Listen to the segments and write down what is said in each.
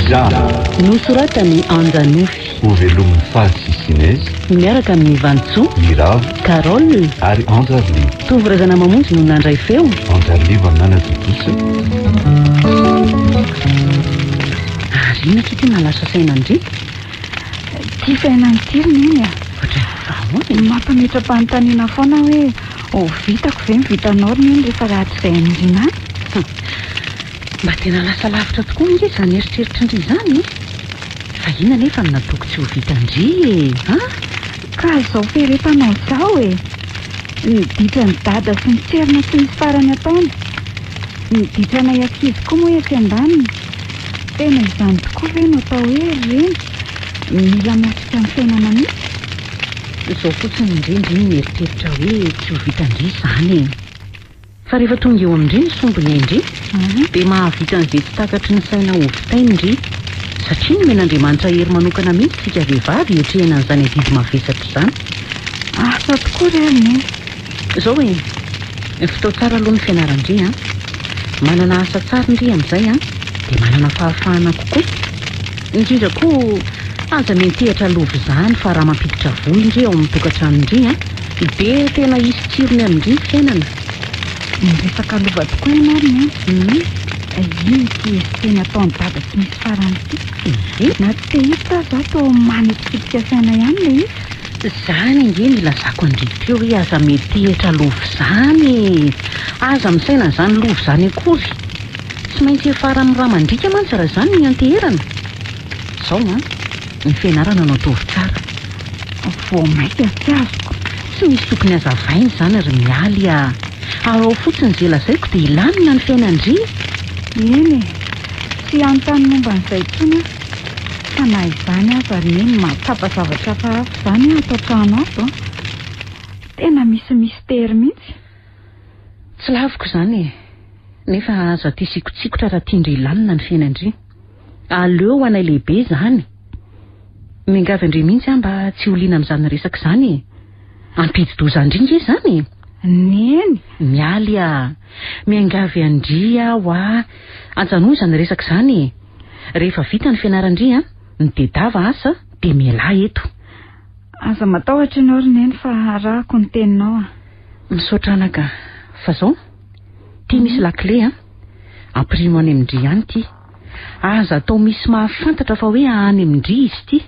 Visa. Nosoratan'i Anja Nofy. Hovelomin'i Faly sy Sinez. Miaraka amin'i Vantsoa. Miravo. Carole. Ary Anjarly. Tovo Razanamamonjy no nandray feo. Anjarliva nanatontosa. Ary inona akia ty mahalasa saina an-dry? Ity fiainana ity ry Neny a! Ohatran'ny ahoana e? Mampametra-panontaniana foana hoe ho vitako ve ny vitanao ry Neny rehefa rahatrizay any aoriana any? Mba tena lasa lavitra tokoa ange izany eritreritrin-dry izany e! Fa inona anefa no nataoko tsy ho vitan-dry e? An? Ka izao fiaretanao izao e! Ny ditran'i Dada sy ny tserina tsy misy farany ataony. Ny ditranay ankizy koa moa etsy andaniny. Tena izany tokoa ve no atao hoe ry reny mila miatrika ny fiainana mihitsy? Izao fotsiny indrindra iny mieritreritra hoe tsy ho vitan-dry izany e! Fa rehefa tonga eo amin-dry ny sombiny ain-dry, dia mahavita an'izay tsy takatry ny saina hovitainy ndry. Satria nomen'Andriamanitra hery manokana mihitsy isika vehivavy hiatrehana an'izany adidy mavesatra izany. Asa tokoa re ry Neny. Izao e, fitao tsara aloha ny fianaran-dry an. Manana asa tsara ndry amin'izay an, dia manana fahafahana kokoa. Indrindra koa, aza miantehatra lova izany fa raha mampiditra vola ndry ao amin'ny tokantranon-dry an, Dia tena hisy tsirony amin-dry ny fiainana. Miresaka lova tokoa ianao ry Neny. Inona ity hesiteny ataon'i Dada tsy misy farany ity? Na tsy te hiditra aza aho toa manitikitika saina ihany ilay izy. Izany ange no ilazako an-dry teo hoe aza metehitra lova izany e! Aza misaina an'izany lova izany akory. Tsy maintsy hiafara amin'ny rà mandriaka mantsy raha izany no ianteherana. Izao an! Ny fianarana no ataovy tsara. Vao mainka tsy azoko. Tsy misy tokony hazavaina izany ry Mialy a! Araho fotsiny izay lazaiko dia hilamina ny fiainan-dry. Eny e! Tsy hanontany momba an'izay intsony aho. Fa na izany aza ry Neny mahatsapa zavatra hafahafa izany aho ato an-trano ato an! Tena misy mistery mihitsy. Tsy laviko izany e! Nefa aza tia sikotsikotra raha tian-dry hilamina ny fiainan-dry. Aleo ho anay lehibe izany. Miangavy an-dry mihitsy aho mba tsy ho liana amin'izany resaka izany e! Hampidi-doza an-dry nge izany e! Neny! Mialy a! Miangavy an-dry aho a! Ajanony izany resaka izany e! Rehefa vita ny fianaran-dry an, mitedava asa dia mialà eto. Aza matahotra ianao ry Neny fa arahako ny teninao a! Misaotra anaka. Fa zao, ty misy lakile an! Ampirimo any amin-dry any ty. Aza atao misy mahafantatra fa hoe any amin-dry izy ity.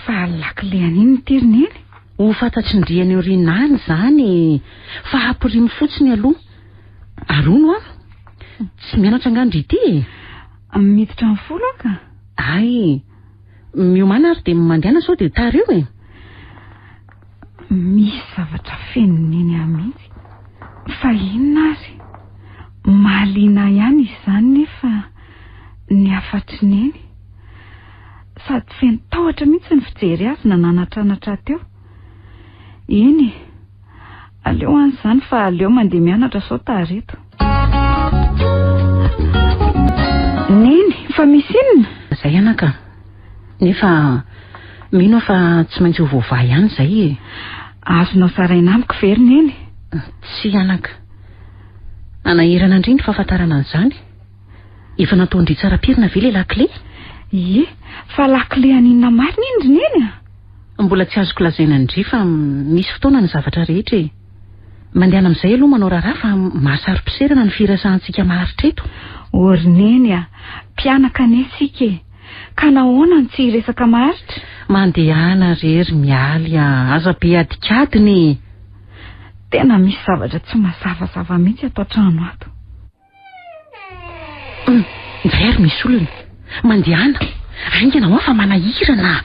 Fa lakile an'inona ity ry Neny? Ho fantatry-ndry any aoriana any izany e! Fa ampirimo fotsiny aloha. Ary hono an! Tsy mianatra angaha ndry ity e? Miditra amin'ny folo aho ka. Hay! Miomàna ary dia mandehana sao dia tara eo e! Misy zavatra fenon'i Neny ahy mihitsy. Fa inona ary? Mahaliana ahy ihany izy izany nefa ny hafatr'i Neny. Sady feno tahotra mihitsy ny fijery azy nananatranatra ahy teo. Eny e, aleo any izany fa aleo mandeha mianatra sao tara eto. Neny, fa misy inona? Izay anaka. Nefa mino aho fa tsy maintsy ho voavaha ihany izay e. Azonao zaraina amiko ve ry Neny? Tsia anaka. Hanahirana an-dry ny fahafantarana an'izany. Efa nataon-dry tsara pirina ve ilay lakile? Ie, fa lakile an'inona marina iny ry Neny a? Mbola tsy azoko lazaina an-dry fa misy fotoana ny zavatra rehetra e. Mandehana amin'izay aloha manao raharaha fa mahasaro-piserana ny firesahantsika maharitra eto. O ry Neny a! Mpianaka anie isika e! Ka nahoana no tsy hiresaka maharitra? Mandehana re ry Mialy a! Aza be adikadiny e! Tena misy zavatra tsy mazavazava mihitsy ato an-trano ato. Hum, indray ary misy olona. Mandehana. Haingana hoa fa manahirana.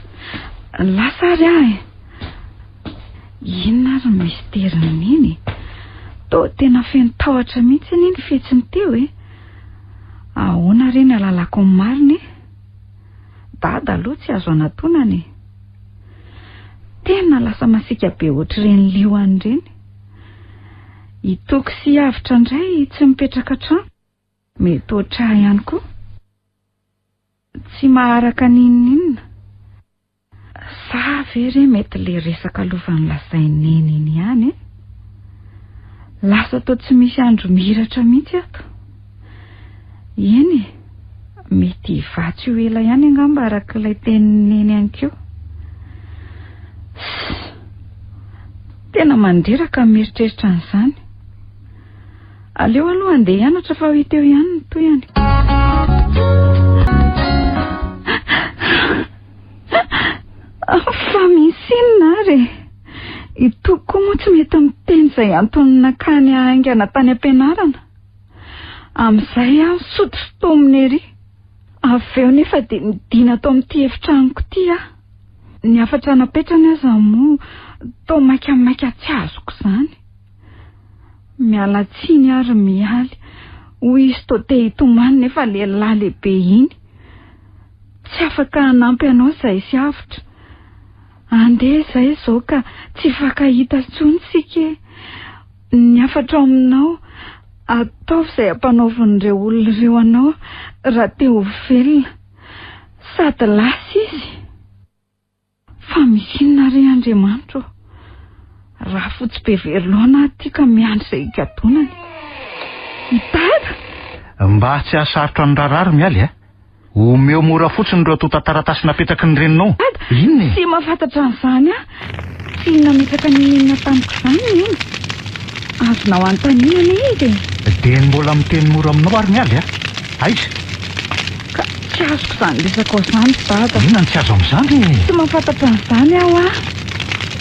Lasa ary aho e. Inona ary ny misterin'i Neny e? Toa tena feno tahotra mihitsy anie ny fihetsiny teo e. Ahoana re ny alalako ny marina e? Dada aloha tsy azo anatonana e. Tena lasa masiaka be ohatr'ireny liona ireny. I Toky sy Avotra indray tsy mipetraka an-trano. Mety hoatr'ahy ihany koa. Tsy maharaka n'inon'inona. Sa ve re mety le resaka lova nolazain'i Neny iny ihany e? Lasa toa tsy misy andro mihiratra mihitsy ato. Eny e! Mety hivaha tsy ho ela ihany angamba araka ilay tenin'i Neny ihany koa. Ss! Tena mandreraka ny mieritreritra an'izany. Aleo aloha handeha hianatra fa ho hita eo ihany ny tohiny. Fa misy inona ary e? I Toky koa moa tsy mety miteny izay antony nakany haingana tany am-pianarana. Amin'izay aho sotosotomina ery. Avy eo nefa dia midina ato amin'ity efitranoko ity aho. Ny hafatra napetrany aza moa toa maikamaika tsy azoko izany. Miala tsiny aho ry Mialy, hoy izy toa te hitomany nefa lehilahy lehibe iny. Tsy afaka hanampy anao izahay sy Avotra. Andeha izay izao ka tsy hifankahita intsony isika e! Ny hafatra ao aminao, ataovy izay ampanaovin'ireo olona ireo anao raha te ho velona. Sady lasa izy. Fa misy inona re Andriamanitra ô? Rafotsy be very laona aho ity ka miandry izay higadonany. I Dada? Mba tsy hahasarotra ny raharaha ry Mialy a! Omeo mora fotsiny ireo antontan-taratasy napetraky ny reninao. Dada, Inona e? Tsy mahafantatra an'izany aho. Tsy nametraka n'inon'inona tamiko izany Neny. Azonao anontaniana anie izy e! Dia ny mbola miteny mora aminao ary Mialy a! Aiza? Ka tsy azoko izany resakao izany ry Dada. Inona no tsy azo amin'izany e? Tsy mahafantatra an'izany aho ah.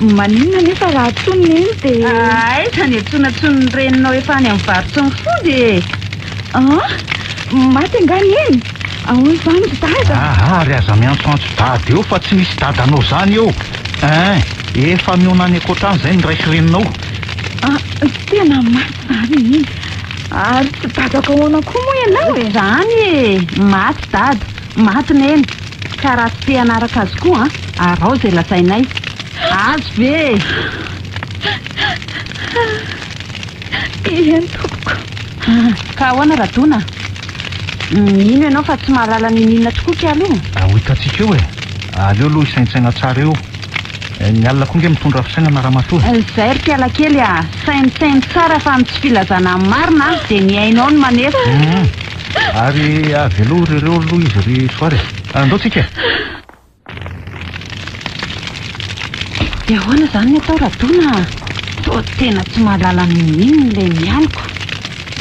Maninona anefa raha antsoiny Neny dia. Aiza ny antsoina antsoin'ny reninao efa any amin'ny varotra ny fody e? An? Maty angaha Neny? Ahoana izany ry Dada? Aa ary aza miantsoantso Dada eo fa tsy misy Dadanao izany eo ein! Efa mihaona any ankoatra any izay ny ray sy reninao. An, tena maty izany Neny. Ary tsy dadako ahoana koa moa ianao e? Zany e! Maty dada, maty neny, ka raha tsy te hanaraka azy koa an, araho izay lazainay. Azo ve e? Eny tompoko. Ka ahoana Radona? Mino ianao fa tsy mahalala n'inon'inona tokoa kay aloha? Ho hitantsika eo e! Aleo aloha hisaintsaina tsara eo. Ny alina koa nge mitondra fisainana ramatoa e. Zay ry kiala kely a! Saintsaino tsara fa ny tsy filazana ny marina dia ny ainao no manefa. Hum. Ary avelao ry reo aloha izy ry Soary e. Andao tsika e. Dia ahoana izany ny atao Radona a? Toa tena tsy mahalala n'inon'inona ilay mialiko.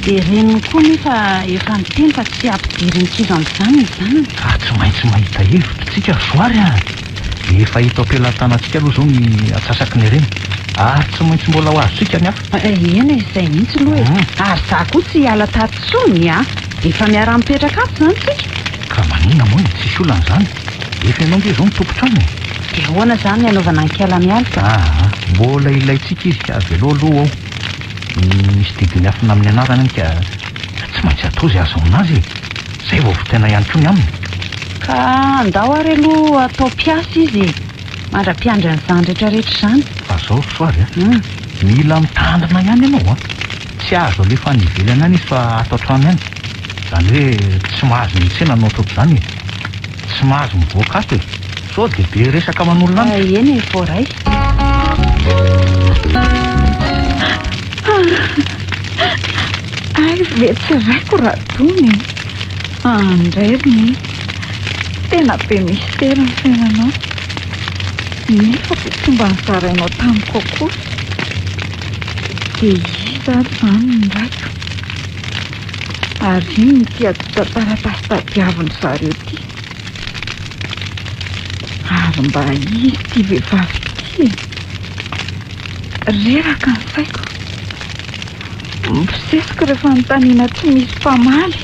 Dia reniny koa nefa efa niteny fa tsy hampidiriny kizo amin'izany ny zanany. Ka tsy maintsy mahita hevitra tsika ry Soary a! Efa eto am-pelatanantsika aloha izao ny antsasaky ny harena, ary tsy maintsy mbola ho azontsika ny hafa. Eny e, izay mihitsy aloha e. Ary izaho koa tsy hiala tato intsony a! Efa miara-mipetraka ato izany tsika. Ka maninona moa e, tsisy olana izany. Efa ianao ange izao no tompon-trano e. Dia ahoana izany ny hanaovana an'i Kiala mialoka? Aa, mbola ilaintsika izy ka avelao aloha ao. Misy didy miafina amin'ny anarany any ka tsy maintsy atao izay ahazahoana azy e. Izay vao vitaina ihany koa ny aminy. Ka andao ary aloha atao mpiasa izy e! Mandra-piandry an'izany rehetrarehetra izany. Fa zao ry Soavy a! Mila mitandrina ihany ianao a! Tsy azo alefa any ivelany any izy fa ato an-trano ihany. Izany hoe tsy mahazo miantsena na ohatrohatr'izany e! Tsy mahazo mivoaka ato e! Sao dia be resaka aman'olona any. Eny e, voaray. Hay ve tsy raiko Radona e! Andray ry Neny, tena be mistery ny fiainanao, nefa dia tsy mba nozarainao tamiko akory. Dia iza ary izany ny raiko? Ary inona ity antontan-taratasy tadiavin-dry zareo ity? Ary mba iza ity vehivavy ity e? Reraka ny saiko. Mibosesika ireo fanontaniana tsy misy mpamaly.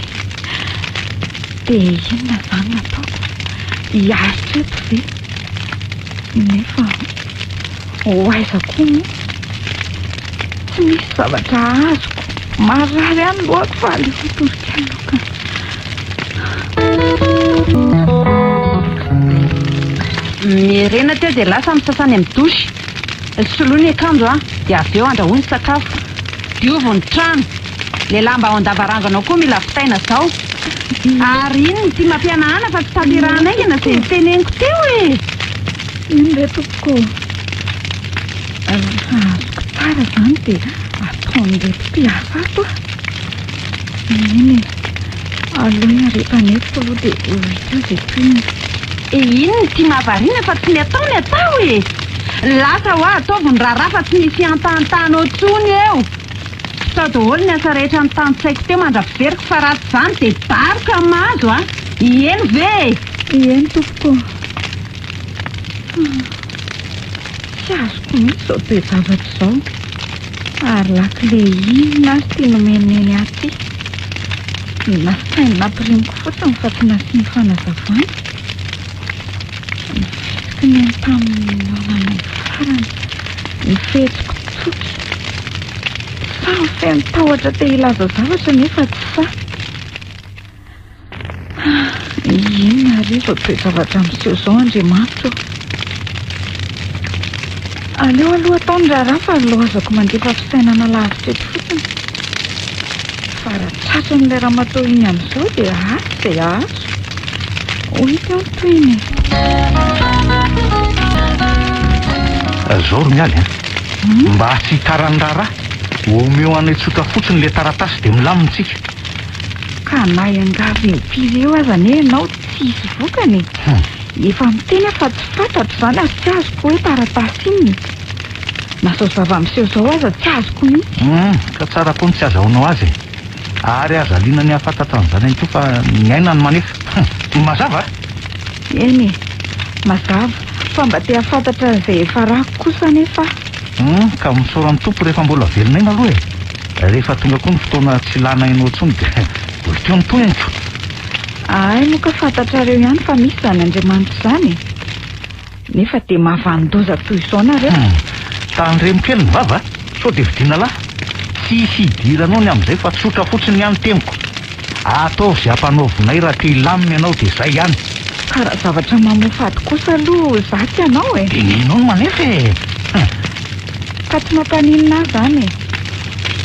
Dia inona izany no ataoko? Hiaritra eto ve? Nefa ho aiza koa moa? Tsy misy zavatra azoko. Marary ihany ny lohako fa aleo hatory kely aloha ka. Miherena teo dia lasa misasa any amin'ny douche. Soloy ny akanjo an, dia avy eo andrahoy ny sakafo. Diovy ny trano. Ilay lamba ao an-davaranganao koa mila vitaina zao. Ary inona ity mampihanahana fa tsy tanterahana haingana izay noteneniko teo e! Iny re tompoko ô. Raha azoko tsara izany dia ataon'ireto mpiasa ato aho. Eny e. Aleo ny harem-panetiko aloha dia ho hita eo izay tohiny. E inona ity mahavariana fa tsy ny atao ny atao e! Lasa hoa ataovy ny raharaha fa tsy misy hiantahantahana eo intsony eo! Vitao daholo ny asa rehetra notantsaiko teo mandra-piveriko fa raha tsy izany dia daroka ny mahazo a! Hieno ve e! Hieno tompoko. Tsy azoko mihitsy izao toe-javatra izao. Ary lakile inona ary ity nomen'i Neny ahy ity? Nasainy nampirimiko fotsiny fa tsy nasiany fanazavana. Ny fihetsiky Neny tamin'ny nihaonanay farany, ny fihetsiko tsotra. Samy feno tahotra te hilaza zavatra nefa tsy sahy. Inona àry izao toe-javatra miseho izao Andriamanitra ô? Aleo aloha atao ny raharaha fa laozako mandefa fisainana lavitra eto fotsiny. Fa raha tratran'ilay ramatoa iny amin'izao dia azo izay azo. Ho hita eo ny tohiny e. Zao ry Mialy a! Mba tsy hitaran'ny raharaha, omeo anay tsotra fotsiny ilay taratasy dia milamina isika. Ka na iangavy impiry eo aza anie ianao tsy hisy vokany e! Efa miteny aho fa tsy fantatro izany ary tsy azoko hoe taratasy inona. Na izao zava-miseho izao aza tsy azoko mihitsy. Hum, ka tsara koa ny tsy azahoanao azy e! Ary aza liana ny hahafantatra an'izany ihany koa fa ny aina no manefa. Hum, mazava a! Eny e, mazava, fa mba te hahafantatra an'izay efa rako kosa anefa aho. Hum, ka misaora ny Tompo rehefa mbola velon'aina aloha e! Rehefa tonga koa ny fotoana tsy ilana ainao intsony dia mbola teo ny tohiny ko! Hay moa ka fantatrareo ihany fa misy izany Andriamanitra izany e! Nefa dia mahavanon-doza toy izao nareo. Hum, tandremo kely ny vava sao dia vidiana lafo. Tsy hisy hidiranao ny amin'izay fa tsotra fotsiny ihany ny teniko. Ataovy izay ampanaovinay raha te hilamina ianao dia izay ihany. Ka raha zavatra mamoafady kosa aloha za tsy hanao e! Dia nenao no manefa e! Hum. Ka tsy mampaninona ahy izany e!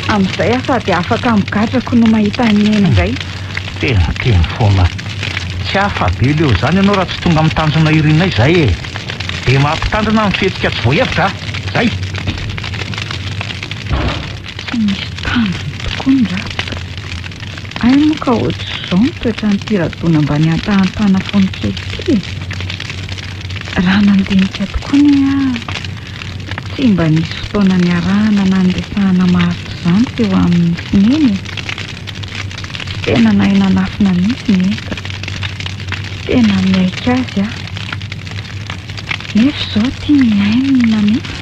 Amin'izay aho sady afaka amin'ny gadrako no mahita an'i Neny indray. Teniteny foana. Tsy afa-bela eo izany ianao raha tsy tonga amin'ny tanjona irinay izay e! Dia mampitandrina amin'ny fihetsika tsy voahevitra a! Zay! Tsy misy tanjony tokoa ny ratsy ka! Hay moa ka ohatr'izao ny toetran'ity Radona mba nihantahantana fony kely ity e! Raha nandinika tokoa anie aho, tsy mba nisy fotoana niarahana na niresahana maharitra izany teo aminy sy Neny e! Tena nahay nanafina mihitsy Neny ka! Tena miaiky azy aho. Nefa izao ity mihaino ny namita.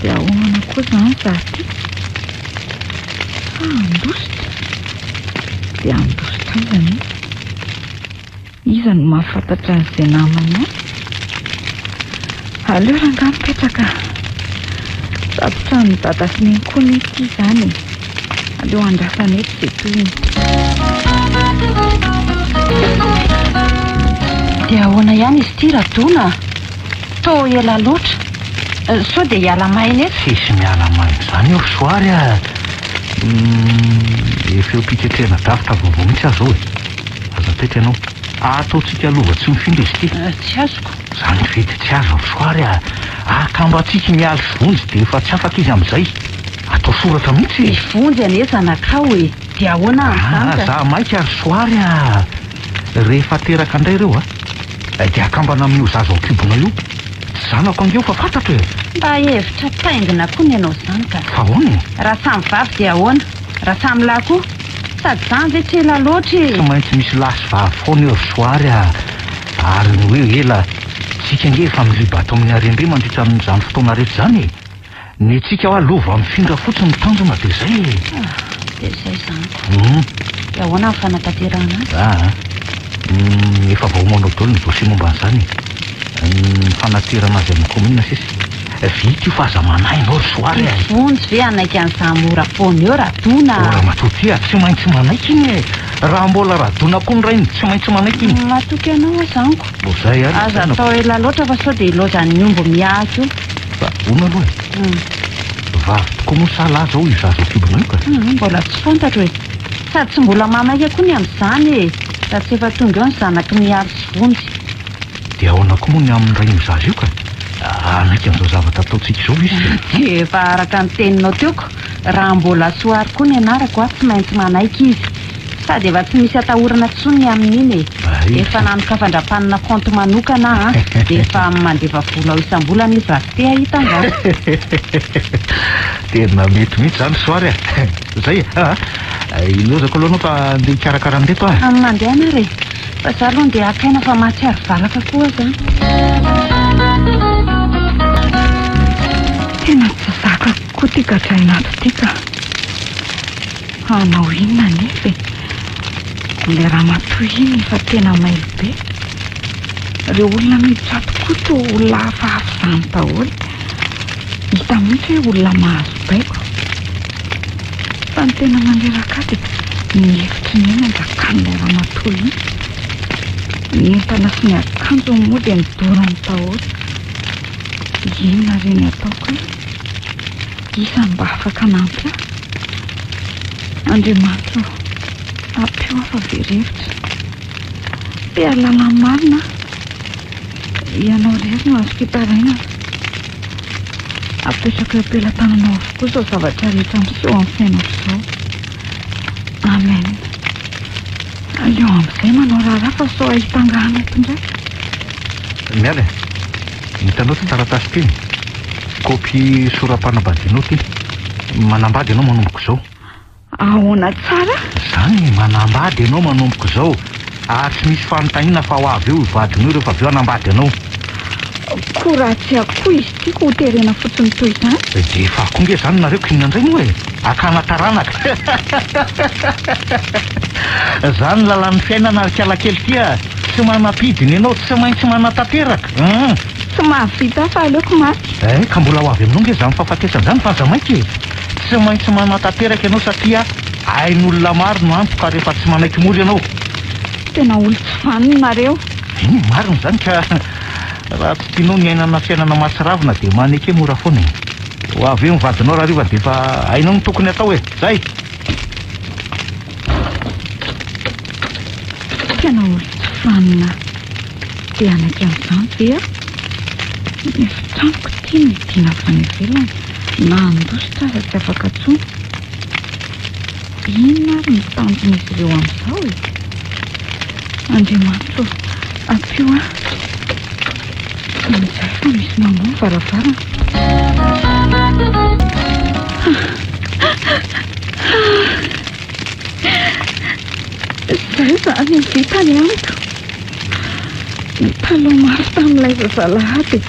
Dia ahoana koa izany izaho ity? Sa handositra? Dia handositra aiza anefa? Iza no mahafantatra an'izay namany any? Aleo rangahy mipetraka. Sady tranon'i dada sy neny koa anie ity izany e. Aleo andrasana eto izay tohiny. Dia ahoana ihany izy ity Radona a? Toa ela loatra. Sao dia hiala maina eto? Tsisy miala maina izany eo ry Soary a! Efa eo am-piketrehana drafitra vaovao mihitsy aho izao e! Aza taitra ianao. Ataontsika lova tsy mifindra izy ity. Tsy azoko. Izany ve dia tsy azo ry Soary a! Akambantsika i Mialy sy Vonjy dia efa tsy afaka izy amin'izay. Atao soratra mihitsy e! I Vonjy anie zanakao e! Dia ahoana amin'izany ka? Aza maika ry Soary a! Rehefa teraka indray ireo a! Dia akambana amin'io zaza ao an-kibonao io. Tsy zanako ange io fa fantatro e! Mba hevitra taingina koa ny anao izany ka! Fa ahoana e? Raha samy vavy dia ahoana? Raha samy lahy koa? Sady izany ve tsy ela loatra e! Tsy maintsy misy lahy sy vavy foana eo ry Soary a! Ary ny hoe ela, tsika ange efa miriba ato amin'ny harem-be mandritra an'izany fotoana rehetra izany e! Ny antsika hoa lova mifindra fotsiny ny tanjona dia izay e! Ah, dia izay izany ko. Hum. Dia ahoana ny fanatanterahana azy? Ah, hum, efa voaomana ao daholo ny dossier momba an'izany e. Ny fanaterana azy amin'ny commune sisa. Vita io fa aza manahy ianao ry Soary a! I Vonjy ve hanaiky an'izany mora foana eo Radona a! O ramatoa ty a, tsy maintsy manaiky iny e! Raha mbola Radona koa ny rainy, tsy maintsy manaiky iny. Matoky anao aho zanko. Vao izay ary Aza atao ela loatra fa sao dia ilaozan'ny omby miahaka io. Fa hono aloha e! Vavy tokoa moa sa lahy zao io zaza ao kibonao io ka? Hum, mbola tsy fantatro e! Sady tsy mbola mamaika koa ny amin'izany e! Raha tsy efa tonga eo ny zanak'i Mialy sy Vonjy. Dia ahoana koa moa ny amin'ny rain'io zaza io ka? Hanaiky an'izao zavatra ataontsika izao ve izy? Dia efa araka ny teninao teo ko! Raha mbola Soary koa ny anarako a, tsy maintsy manaiky izy. Sady efa tsy misy atahorana intsony ny amin'iny e. Ay. Efa nanokafan-dRampanina kaonty manokana aho an, dia efa mandefa vola ao isam-bolana izy raha tsy te hahita angaha. Tena mety mihitsy izany Soary a. Zay e. Aa, ilaozako aloha anao fa andeha hikarakara an'ireto aho. Samy mandehana ary e. Fa za aloha ndeha haka aina fa mahatsiaro valaka koa aho zany. Tena tsy zakako koa ity gadraina ato ity ka. Hanao inona anefa e? Ilay ramatoa iny efa tena mailo be. Ireo olona miditra ato koa toa olona hafahafa izany daholo. Hita mihitsy hoe olona mahazo baiko. Fa ny tena mandreraka ahy dia ny hevitry ny aina anjakan'ilay ramatoa iny. Ny entana sy ny akanjony moa dia nodorany daholo. Inona re ny ataoko e? Iza no mba afaka hanampy ahy? Andriamanitra ô, ampio aho fa very hevitra. Te hahalala ny marina aho. Ianao irery no azoko itarainana. Apetrako eo am-pelatananao avokoa izao zavatra rehetra miseho amin'ny fiainako izao. Amen. Aleo amin'izay manao raharaha fa sao hahita angano eto indray. Mialy e! Hitanao ity taratasy ity? Kopia sora-panambadianao ity. Manambady ianao manomboka izao. Ahoana tsara? Izany e, manambady ianao manomboka izao. Ary tsy misy fanontaniana fa ho avy eo io vadinao io rehefa avy eo hanambady anao. Koa raha tsy akoho izy ity ko ho terena fotsiny toy izany? Dia efa akoho nge izany nareo ko inona indray moa e? Hakana taranaka. Izany ny lalàn'ny fiainana ry kialakely ity a! Tsy manam-pidiny ianao, tsy maintsy manatanteraka. Hum. Tsy mahavita fa aleoko maty. Eh, ka mbola ho avy aminao nge izany fahafatesana izany fa aza maika e! Tsy maintsy manatanteraka ianao satria ain'olona maro no antoka rehefa tsy manaiky mora ianao. Tena olon-tsy vanona nareo. Eny e, marina izany ka raha tsy tianao ny hiainana fiainana mahatsiravina dia maneke mora foana e. Ho avy eo ny vadinao rahariva dia efa hainao ny tokony hatao e. Zay! Tena olon-tsy vanona te hanaiky an'izany ve aho? Ny efitranoko ity no hidiana avy any ivelany na handositra aza tsy afaka intsony. Inona ary no tanjon'izy ireo amin'izao e? Andriamanitra ô, ampio ahy. Amin'izay fa misy mamoha ny varavarana. Izay izany no vitany amiko. Nitalaho mafy tamin'ilay zazalahy aho dia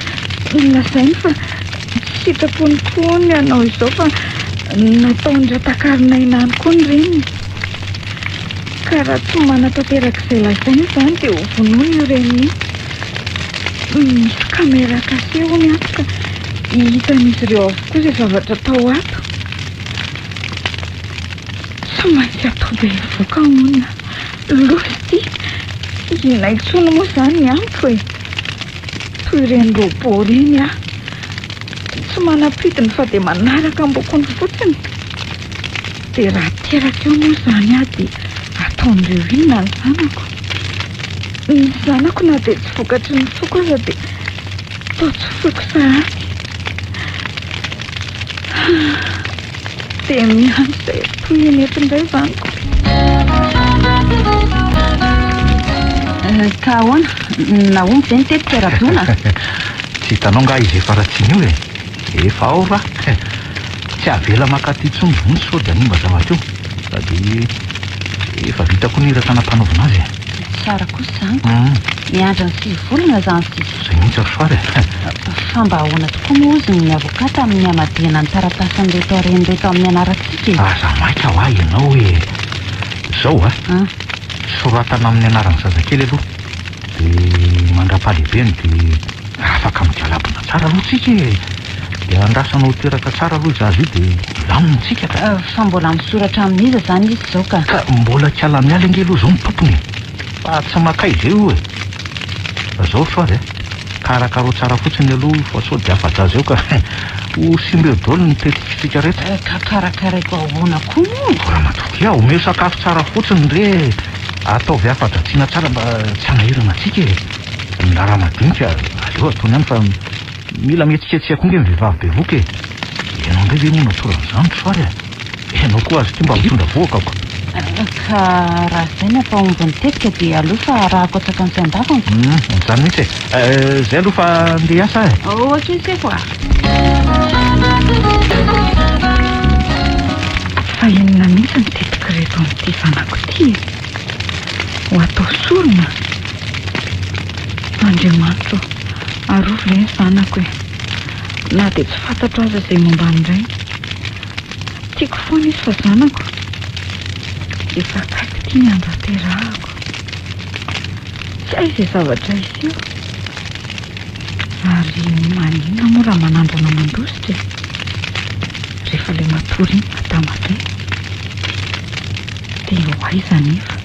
nolazainy fa tsy sitrapony koa ny hanao izao fa nataon-dRatakarina ihany koa ny reniny. Ka raha tsy manatanteraka izay lazainy izany dia ho vonoiny io reniny io. Misy caméra cachée hono ato ka hitan'izy ireo avokoa izay zavatra atao ato. Tsy maintsy atao bevoka hono. Loza ity. Inona intsony moa izany ny amiko e? Toy ireny robot ireny aho. Tsy manam-pidiny fa dia manaraka ambokony fotsiny. Dia raha teraka eo moa izany aho dia ataon'ireo inona ny zanako? Ny zanako na dia tsy vokatry ny foko aza dia toa tsy foiko sahady. Dia miandry izay tohiny eto indray izany ko. Eh, ka ahoana? Nahomby ve ny tetika Radona? Tsy hitanao nga izy efa ratsiny io e? Efa ao ra. Tsy avela makaty intsony ry Vonjy sao dia hanimba zavatra eo. Sady efa vita koa ny iraka nampanaovina azy e. Tsara kosa izany ka. Miandry ny 9 volana izany sisa. Izay mihitsy ry Soary e. Fa mba ahoana tokoa moa hozy ny avocat tamin'ny hamadihana ny taratasin'ireto harena ireto amin'ny anarantsika e? Aza maika hoa ianao e. Izao a. Soratana amin'ny anaran'ny zazakely aloha. Dia mandra-pahalehibeny dia afaka migalabona tsara aloha tsika e. Dia andrasana ho teraka tsara aloha io zaza io dia milamina tsika ka. Fa mbola misoratra amin'iza izany izy izao ka? Ka mbola tsy ala-miala ange aloha izao ny tompony e. Fa tsy maka izay io e. Fa zao ry Soavy a, karakaro tsara fotsiny aloha fa sao dia afa-jaza eo ka ho simba eo daholo ny tetikitsika rehetra. Ka karakaraiko ahoana koa moa? Ramatoa, omeo sakafo tsara fotsiny re e. Ataovy afa-dratsiana tsara mba tsy hanahirana antsika e. Ny raharaha madinika aleo ataony ihany fa mila mihetsiketsika koa nge ny vehivavy bevohoka e. Ianao indray ve moa no atoro an'izany ry Soary a? Ianao koa aza ity mba mitondra vohoka ko. Ka raha izay no hampahomby ny tetika dia aleo fa arahako antsakany sy andavany. Izany mihitsy e. Izay aloha fa andeha hiasa aho e. Ok sefo a. Fa inona mihitsy ny tetik'ireto amin'ity zanako ity e? Ho atao sorona? Andriamanitra ô, arovy re ny zanako e! Na dia tsy fantatro aza izay momba ny rainy. Tiako foana izy fa zanako. Efa akaiky ity ny andro haterahako. Tsy hay izay zavatra hiseho. Ary maninona moa raha manandrana mandositra e? Rehefa ilay matory iny madama be. Dia ho aiza anefa?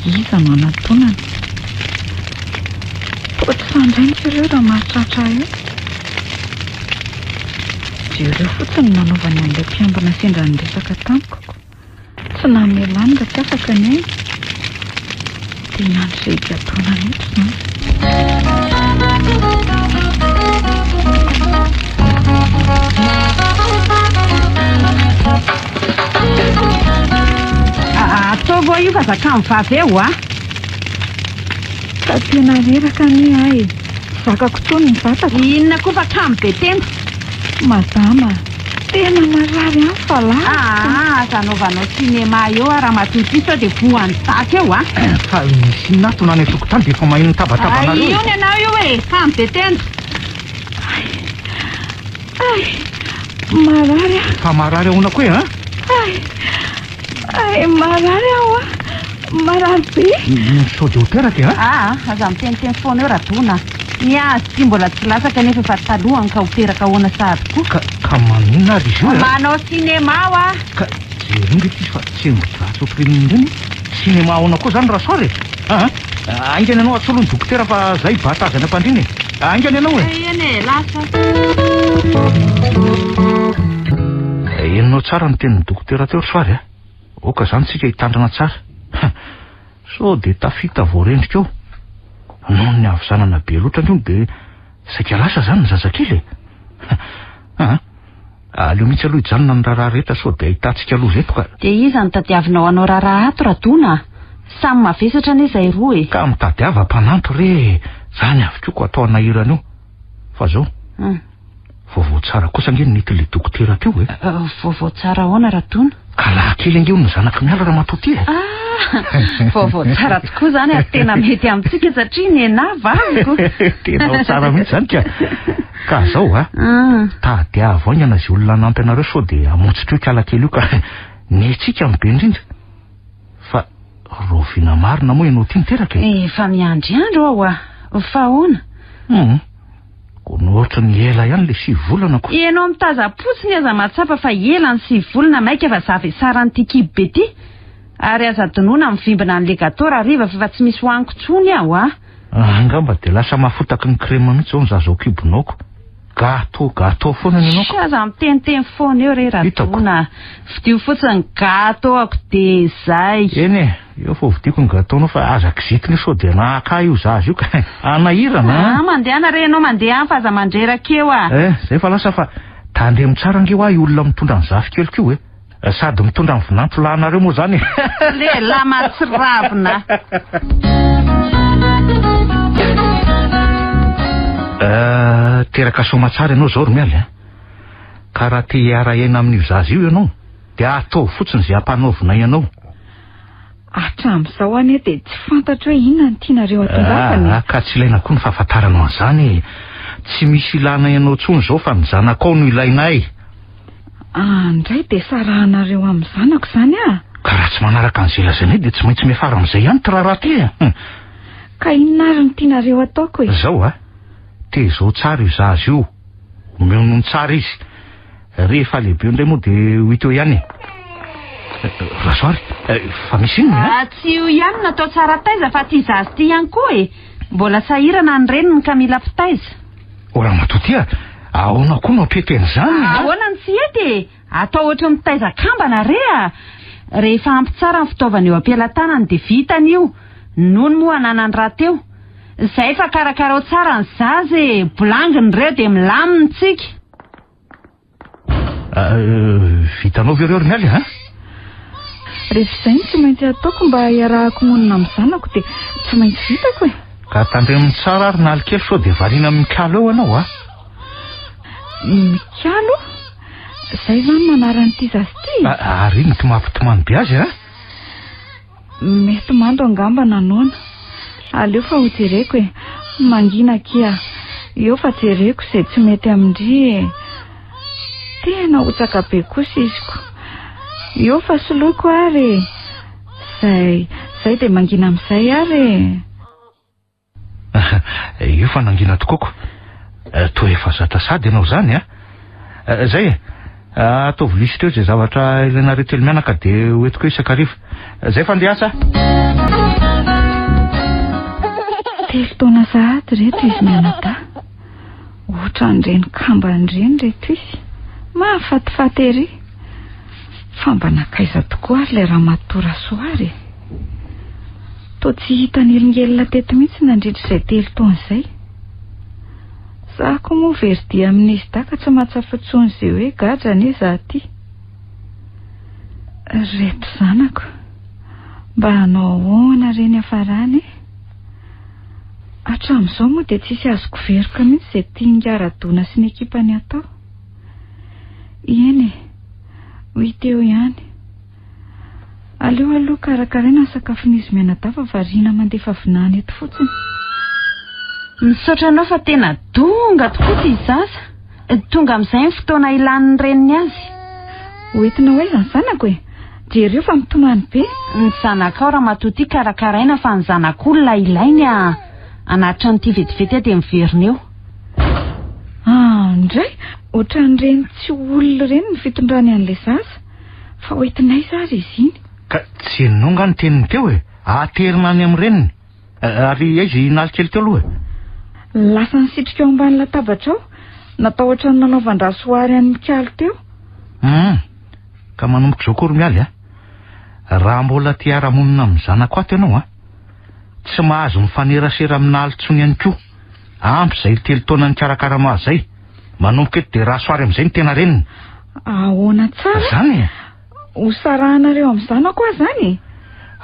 Iza no hanatonana? Toa tsy sandrainiko ireo raha mahatratra ahy eo. Jereo fotsiny ny nanaovany an'ilay mpiambina sendra niresaka tamiko. Tsy namelany raha tsy afaka ny ainy. Dia hiandry izay higadonany eto izany. Ataovy eo io fa zakany vavy eo a! Fa tena reraka anie aho e! Tsy zakako intsony ny vatako. Inona koa fa kamo be tena. Madama, tena marary any fa lavitra. Aa, aza anaovanao cinéma eo aho ramatoa ity sao dia voan'ny daka eo a! Fa misy inona ato na any an-tokotany dia efa maheno ny tabatabanareo e! Io ny anao io e! Kamo be tenda. Ay, ay, marary aho. Fa marary ahoana koa e an? Ay, ay, marary aho a! Marary be. Sao dia ho teraka e an? Aa, aza miteniteny foana eo Radona a! Ny azy ity mbola tsy latsaka nefa efa talohany ka ho teraka ahoana sahady koa? Ka, ka maninona ary izy io e an? Manao cinéma hoa! Ka jereo nge ity fa tsembo-dratsy ohatrin'ny ireny e! Cinéma ahoana koa izany Rasoary e? Aa, haingana ianao atsolo ny dokotera fa zay hibata azy any am-pandriana e! Haingana ianao e! Eny e, lasa. Henonao tsara ny tenin'ny dokotera teo ry Soary a! Aoka izany tsika hitandrina tsara. Sao dia tafita vao rendrika eo. Noho ny havizanana be loatra ange dia saika lasa izany ny zazakely e. Aa, aleo mihitsy aloha hijanona ny raharaha rehetra sao dia ahitantsika loza eto ka. Dia iza no tadiavinao hanao raharaha ato Radona a? Samy mavesatra anie izay roa e. Ka mitadiava mpanampy re e. Zany avokoa ko atao hanahirana io. Fa zao. Vaovao tsara kosa ange no nentin'ilay dokotera teo e. Vaovao tsara ahoana Radona? Ka lahy kely ange hono ny zanak'i Mialy ramatoa ty e. Ah! Vaovao tsara tokoa izany ary tena mety amintsika satria nenahy vaviko. Tena ao tsara mihitsy izany ka. Ka zao a. Tadiavo haingana izay olona hanampy anareo sao dia hamotsitra io kala kely io ka. Ny antsika no be indrindra. Fa rahoviana marina moa ianao ity niteraka e? Efa miandry andro aho a. Fa ahoana? Hum. Koa nohotry ny ela ihany le sivy volana ko. Ianao mitaza-potsiny aza mahatsapa fa ela ny sivy volana maika fa za vesaran'ity kibo be ty. Ary aza adinoina mivimbina an'le gateau rahariva fa efa tsy misy hohaniko tsony aho a. Angamba dia lasa mafotaky ny crème mihitsy zao ny zaza ao kibonao ko. Gateau gateau foana ny anao ko. Aza miteniteny foana eo re Radona a. Fidio fotsiny gateau ako dia zay. Eny e. Eo fa hovidiako ny gâteau-nao fa aza kizitina io sao dia naka ahy io zaza io ka. Hanahirana an! Ah, mandehana re ianao mandeha any fa aza mandreraka eo ah! Eh, zay fa lasa fa tandremo tsara ange hoa io olona mitondra ny zafikeliko io e! Sady mitondra ny vinanto lahinareo moa zany e! Lehilahy mahatsiravina! Eh, teraka soamatsara ianao zao ry Mialy a! Ka raha te hiara-hiaina amin'io zaza io ianao dia ataovy fotsiny izay ampanaovinay anao. Hatramin'izao anie dia tsy fantatro hoe inona no tianareo hatongavana e. Ah, ka tsy ilaina koa ny fahafantaranao an'izany e. Tsy misy ilanay anao intsony izao fa ny zanakao no ilainay. Ah, indray dia sarahanareo amin'ny zanako izany ah. Ka raha tsy manaraka an'izay lazainay dia tsy maintsy miafara amin'izay ihany ity raharaha ity e. Ka inona ary no tianareo hataoko e? Izao ah, tezao tsara io zaza io, omeo nono tsara izy. Rehefa lehibe indray moa dia ho hita eo ihany e. Rasoary, fa misy inona e? Ah, tsy io ihany no atao tsara taiza fa ity zaza ity ihany koa e. Mbola sahirana ny reniny ka mila mpitaiza. O ramatoa ty a, ahoana koa no hampety an'izany e? Ahoana no tsy hety e? Atao ohatry ny mitaiza kambana re a! Rehefa ampy tsara ny fitaovana eo am-pelatanany dia vitany io. Nono moa ananany rahateo. Izay fa karakarao tsara ny zaza e! Bolanginy ireo dia milamina tsika. Vitanao ve ireo ry Mialy a? Rehefa izay no tsy maintsy ataoko mba hiarahako monina amin'ny zanako dia tsy maintsy vitako e. Ka tandremo tsara ary Naly kely sao dia variana amin'ny mikalo eo ianao a. Mikalo? Izay va no anaran'ity zaza ity? Ary iny no mampitomany be azy a. Mety mando angamba na noana. Aleo fa ho jereko e. Mangina akia. Eo fa jereko izay tsy mety amin-dry e. Tena hotsaka be kosa izy ko. Eo fa soloiko ary e. Zay, zay dia mangina amin'izay ary e. Io fa nangina tokoa ko. Toa efa zatra sady ianao izany a. Zay e. Ataovy lisitra eo izay zavatra ilainareo telo mianaka dia ho entiko eo isan-kariva. Zay fa andeha asa. Telo taona sahady ireto izy mianadahy. Ohatran'ireny kambana ireny ireto izy. Mahafatifaty ery. Fa mba nankaiza tokoa ary ilay ramatoa Rasoary e? Toa tsy hita nelingelina teto mihitsy nandritra izay telo taona izay. Za koa moa very dia amin'izy dahy ka tsy mahatsapa intsony izay hoe gadra anie za ty. Reto zanako, mba hanao ahoana re ny hafarany e? Hatramin'izao moa dia tsisy azoko veroka mihitsy izay tian'i Ngaradona sy ny ekipany hatao. Eny e, ho hita eo ihany. Aleo aloha karakaraina ny sakafon'izy mianadahy fa variana mandefa vinany eto fotsiny. Misaotra anao fa tena donga tokoa ity zaza. Tonga amin'izay ny fotoana ilan'ny reniny azy. Ho entina ho aiza ny zanako e? Jereo fa mitomany be. Ny zanakao ramatoa ity karakaraina fa ny zanak'olona ilainy a! Hanatitra an'ity vetivety aho dia miverina eo. Ah, ndray! Ohatran'ireny tsy olona ireny ny fitondrany an'ilay zaza. Fa ho entina aiza ary izy iny? Ka tsy henonao nga ny teniny teo e? Aterina any amin'ny reniny. Ary aiza i Naly kely teo aloha e? Lasa nisitrika ao ambany latabatra ao. Natahotra ny nanaovan-dRasoary an'i Mikalo teo. Hum. Ka manomboka izao koa ry Mialy a! Raha mbola te hiara-monina amin'ny zanako ato ianao a! Tsy mahazo mifanerasera amin'i Naly intsony ihany koa. Ampy izay telo taona nikarakaranao azy izay. Manomboka eto dia Rasoary amin'izay no tena reniny. Ahoana tsara? Izany e! Ho sarahanareo amin'ny zanako aho izany e?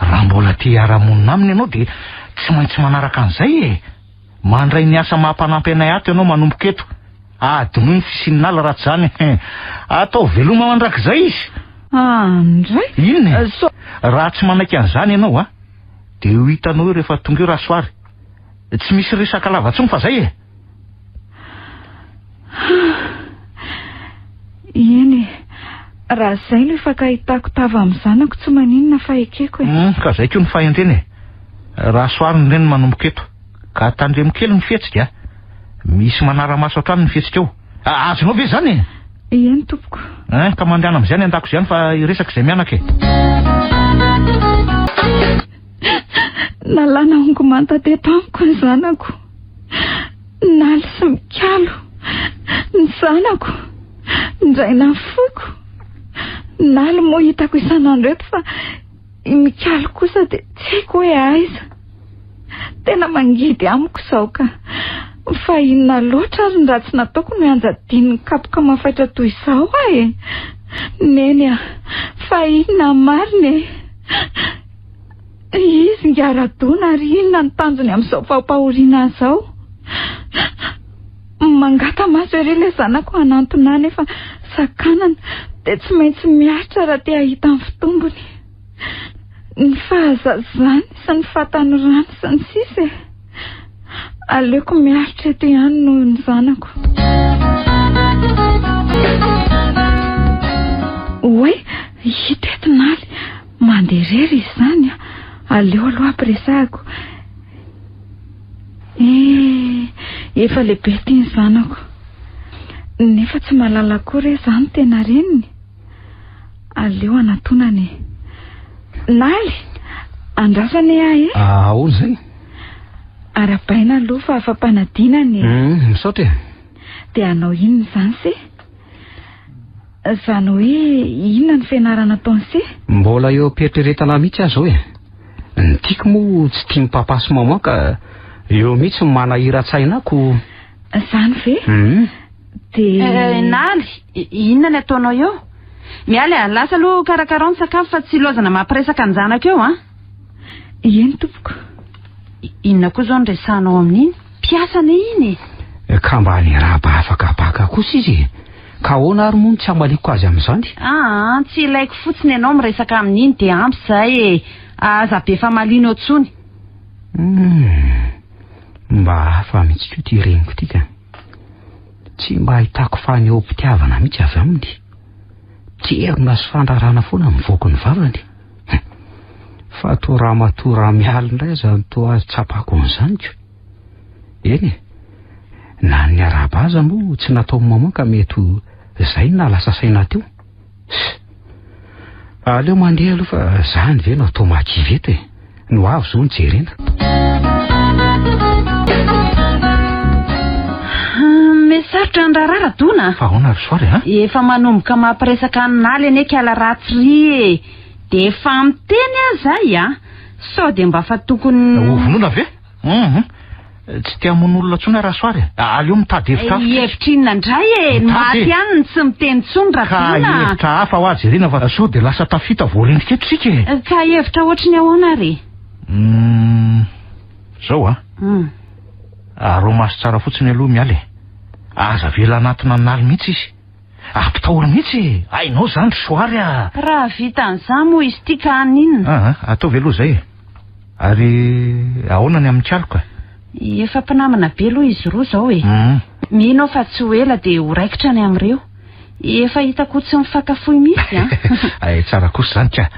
Raha mbola te hiara-monina aminy ianao dia tsy maintsy manaraka an'izay e! Mandray ny asa maha mpanampy anay ato ianao manomboka eto. Adinoy ny fisian'ny ala raha tsy izany ataovy veloma mandrakizay izy. Andray! Inona e? Raha tsy manaiky an'izany ianao a, dia ho hitanao eo rehefa tonga eo Rasoary. Tsy misy resaka lava intsony fa izay e! Eny e, raha izay no ifankahitako tava amin'ny zanako tsy maninona fa ekeko e. Hum, ka izay koa ny fahendrena e. Rasoary ny reniny manomboka eto. Ka tandremo kely ny fihetsika a. Misy manara-maso hatrany ny fihetsikao. Azonao ve izany e? Eny tompoko. Hein, ka mandehana amin'izay any an-dakozia any fa hiresaka izay mianaka e. Nalana hongo-manta teto amiko ny zanako. Naly sy mikalo ny zanako. Indray nafoiko. Naly moa hitako isan'andro eto fa i Mikalo kosa dia tsy haiko hoe aiza. Tena mangidy amiko izao ka. Fa inona loatra ary ny ratsy nataoko no ianjadian'ny kapoka mafaitra toy izao aho e? Neny a, fa inona marina e? Izy ngiaradona ary inona ny tanjony amin'izao fampahoriana ahy izao? Mangata-maso ery ilay zanako hanantona ahy nefa sakanana dia tsy maintsy miaritra raha te hahita ny fitombony. Ny fahazazany sy ny fahatanorany sy ny sisa e. Aleoko miaritra eto ihany noho ny zanako. Oay, hita eto Naly. Mandeha irery izy izany a. Aleo aloha ampiresahako. Eh, efa lehibe ity ny zanako. Nefa tsy mahalala akory hoe izaho no tena reniny. Aleo hanatonana e. Naly, andraso anie aho e. Ahoana izay? Arahabaina aloha fa afa-panadinana e. Misaotra e. Dia hanao inona izany se? Izany hoe inona ny fianarana ataon'i se? Mbola eo am-pieritreretana mihitsy aho izao e. Ny tiako moa tsy tian'i papa sy maman ka eo mihitsy ny manahiran-tsaina ahy ko. Izany ve? Dia. Naly, inona ny ataonao eo? Mialy a, lasa aloha karakarao ny sakafo fa tsy lozana mampiresaka an-janako eo an. Eny tompoko. Inona koa izao no resahanao amin'iny? Mpiasa anie iny e. Ka mba niarahaba afaka baka kosa izy e. Ka ahoana ary moa no tsy hamaliako azy amin'izany? Aa, tsy ilaiko fotsiny ianao miresaka amin'iny dia ampy izay e. Aza be famaliana eo intsony. Hum, mba hafa mihitsy koa ity reniko ity ka. Tsy mba ahitako fanehoam-pitiavana mihitsy avy aminy. Terona sy fandrarana foana mivoaka ny vavany. Fa toa ramatoa Ramialy indray aza no toa azo tsapako an'izany ko. Eny e, na ny niarahaba aza moa tsy nataon'i maman ka mety ho izay no nahalasa saina teo. Aleo mandeha aloha fa zany ve no atao mahakivy eto e. Ny ho avy izao no jerena. Me sarotra ny raharaha Radona a. Fa ahoana ry Soary a? Efa manomboka mampiresaka an'i Naly anie kala ratsy ry e. Dia efa miteny aho izay a. Sao dia mba fa tokony. Ho vonoina ve? Hum. Tsy te hamono olona intsony aho Rasoary e. Aleo mitady hevitra hafa. Hevitra inona indray e? Ny maty e. ihany no tsy miteny intsony Radona. Ka hevitra hafa hoa jerena fa sao dia lasa tafita voarendrika eto isika e. Ka hevitra ohatry ny ahoana ary e? Hum. Zao a. Hum. Araho maso tsara fotsiny aloha Mialy e. Aza avela hanatona an'i Naly mihitsy izy. Ampitahory mihitsy e! Hainao izany ry Soary a! Raha vita an'izany moa izy ity ka haninona? Aa, ataovy aloha izay e! Ary ahoana ny amin'ny kaloka? Efa mpinamana be aloha izy roa izao e! Mino aho fa tsy ho ela dia ho raikitra ny amin'ireo. Efa hitako ho tsy mifankafohy mihitsy an! Hay tsara kosa izany ka!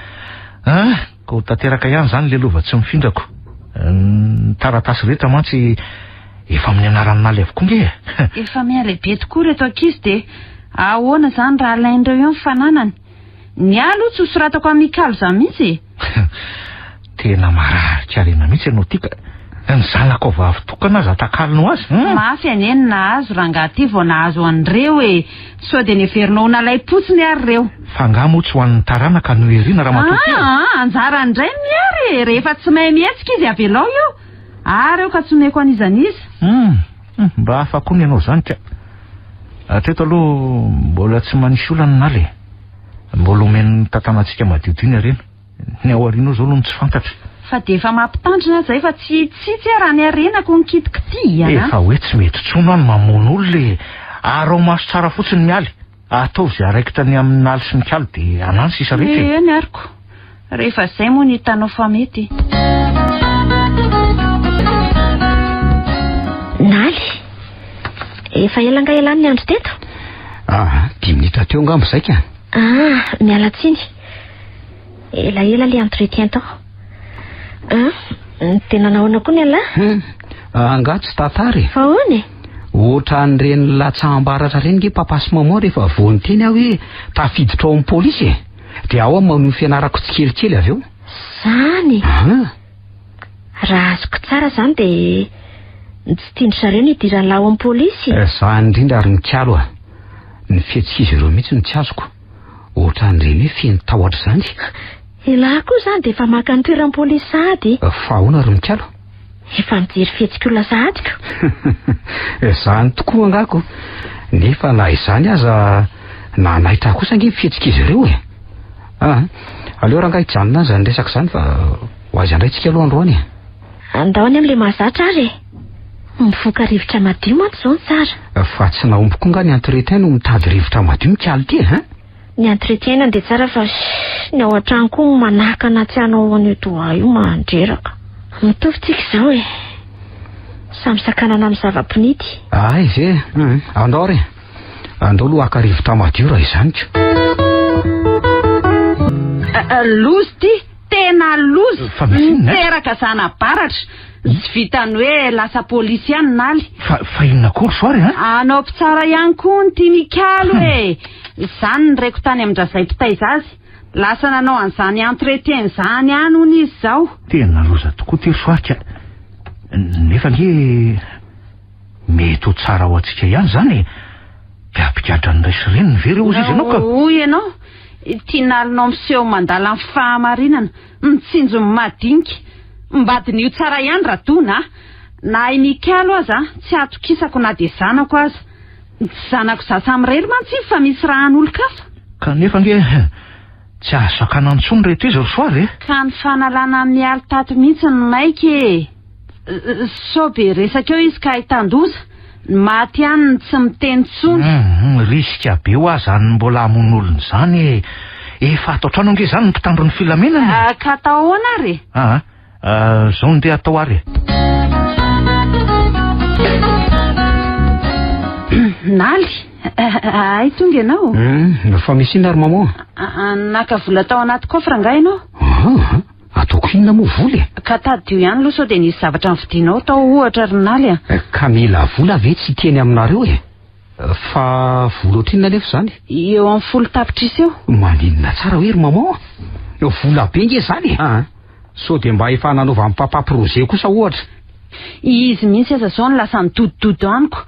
Ah, ka ho tanteraka ihany izany ilay lova tsy mifindrako. Ny taratasy rehetra mantsy Efa amin'ny anaran'i Naly avokoa nge e! Efa mihalehibe tokoa ireto ankizy dia ahoana izany raha alain'ireo eo ny fananany? Ny ahy aloha tsy ho soratako amin'i Mikalo izany mihitsy e! Tena marary karena mihitsy ianao ity ka! Ny zanakao vavy tokana aza atakalonao azy hum! Mafy anie ny nahazo rangahy ity vao nahazo an'ireo e! Sao dia neverinao ho nalaim-potsiny ary ireo? Fa angaha moa tsy ho an'ny taranaka no irina ramatoa ity e? Aa! Anjarany indray ny miary e! Rehefa tsy mahay mihetsika izy avelao io! Ary eo ka tsy omeko an'iza n'iza. Hum, mba hafa koa ny anao izany ka. Hatreto aloha mbola tsy manisy olana Naly e. Mbola omen'ny tantanantsika madiodio ny harena. Ny ao aoriana ao izao aloha no tsy fantatra. Fa dia efa mampitandrina aho izay fa tsy hitsitsy aho raha ny harenako no kitikitihana. Efa hoe tsy mety intsony aho ny mamono olona e. Araho maso tsara fotsiny Mialy. Ataovy izay haraikitra ny amin'ny Naly sy Mikalo dia anà ny sisa rehetra e. Eny ary ko. Rehefa izay moa no hitanao fa mety. Naly, efa ela angaha ialahy ny andro teto? Ah, dimy minitra teo angamba izay ka. Ah, miala tsiny. Elaela ilay entretien tao. Ah, dia nanao ahoana koa ny ialahy? Hmm, angaha tsy tantara e? Fa ahoana e? Ohatran'ireny latsaham-baratra ireny nge papa sy maman rehefa vao niteny aho hoe tafiditra ao amin'ny polisy e. Dia ao aho manohy ny fianarako tsikelikely avy eo. Zany? Ah. Raha azoko tsara zany dia tsy tian-dry zareo ny hidiran'lah ao amin'ny polisy? Eh, zany indrindra ary mikalo a. Ny fihetsik'izy ireo mihitsy no tsy azoko. Ohatran'ireny hoe feno tahotra izany. Elah koa izany dia efa maka ny toeran'ny polisy sahady. Fa ahoana ry mikalo? Efa mijery fihetsik'olona sahady ko. Izany tokoa angaha ko. Nefa na izany aza nanaitra ahy kosa ange ny fihetsik'izy ireo e. Ah, aleo rangahy hijanona any izany resaka izany fa ho aiza indray tsika aloha androany e. Andao any amin'ilay mahazatra ary e. Mifoka rivotra madio mantsy izao no tsara. Fa tsy nahomby koa angaha ny entretien no mitady rivotra madio mikalo ity e, hein? Ny entretien nandeha tsara fa ny ao an-trano koa manakana tsy hanao an'io doha io mandreraka. Mitovy tsika izao e. Samy sakanana amin'ny zava-pinidy. Ay ve? Hum, andao re. Andao aloha haka rivotra madio raha izany ko. Loza ity, tena loza. Fa misy inona e? Niteraka zana-baratra. Tsy vitan'ny hoe lasa polisy ihany Naly. Fa, fa inona koa ry Soary a? Anao mpitsara ihany koa ny tian'Ikalo e! Izany ny reko tany amin-dRazay mpitaiza azy. Lasa nanao an'izany entretien izany ihany hono izy izao. Tena loza tokoa ity ry Soary ka. Nefa ange mety ho tsara ho antsika ihany izany e. Dia hampigadra ny ray sy reniny ve re hozy izy ianao ka? Hoy ianao, ity Nalinao miseho mandala ny fahamarinana. Mitsinjo ny madinika. Mba diniho tsara ihany Radona a! Na i Mikalo aza tsy atokisako na dia zanako aza. Tsy zanako za samirery mantsy iny fa misy raha an'olon-kafa. Kanefa ange tsy azo sakanana intsony ireto izy ry Soava e! Ka ny fanalana an'i Mialy tato mihitsy no maika e! Sao be resaka eo izy ka ahitan-doza, ny maty ihany no tsy miteny intsony. Hum, risque be hoa izany mbola hamono olona izany e! Efa ato an-trano ange izany ny mpitandro ny filaminana e! Ka atao ahoana ary e? Aa, izao no ndeha atao ary e! Naly, hay tonga ianao? Hum, fa misy inona ry maman? Naka vola tao anaty coffre angaha ianao? Aa, Ataoko inona moa vola e? Ka tadidio ihany aloha sao dia nisy zavatra novidianao tao ohatra ry Naly a! Ka mila vola ve tsy hiteny aminareo e? Fa vola ohatrinona anefa izany? Eo amin'ny folo tapitrisa eo. Maninona tsara hoe ry maman a? Vola be nge izany e! Aa, sao dia mba efa nanaovan'i papa projet kosa ohatra? Izy mihitsy aza izao no lasa nidodododo amiko.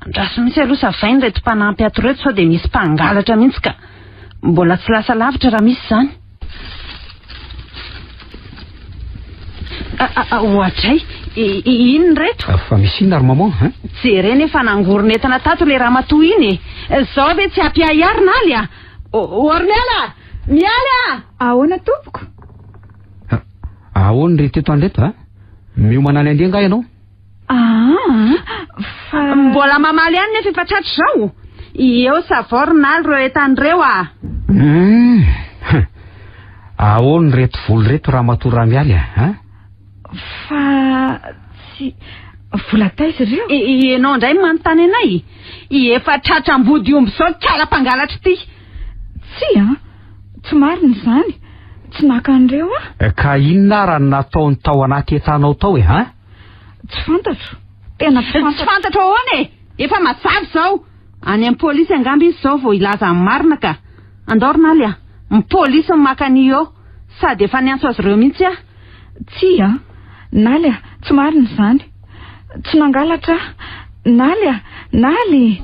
Andraso mihitsy aloha savaina ireto mpanampy ato ireto sao dia misy mpangalatra mihitsy ka. Mbola tsy lasa lavitra raha misy izany. Oadray, inona ireto? Fa misy inona ry maman hein? Jerena efa nangorona entana tato ilay ramatoa iny e! Izao ve tsy hampiahiahy ry Naly a? Ornella! Mialy a! Ahoana tompoko? Ahoana ry teto an'ireto a? Miomana any andeha angaha ianao? Aa, fa... Mbola mamaly ihany nefa efa tratra izao. Eo savao ry Naly ireo entana ireo a! Hum, ahoana ireto vola ireto ramatoa Ramialy a? An? Fa tsy... Vola taiza ireo? Ianao indray no manontany anay? Efa tratra ambody omby izao kala mpangalatra ity. Tsia, tsy marina izany. Tsy naka an'ireo aho. Ka inona ara no nataony tao anaty entanao tao e? An? Tsy fantatro. Tena tsy fantatro. Tsy fantatro ahoana e? Efa mazava izao. Any amin'ny polisy angamba izy izao vao hilaza ny marina ka. Andao ry Naly a. Ny polisy no maka an'io eo. Sady efa niantso azy ireo mihitsy aho. Tsia. Naly a, tsy marina izany. Tsy nangalatra aho. Naly a, Naly!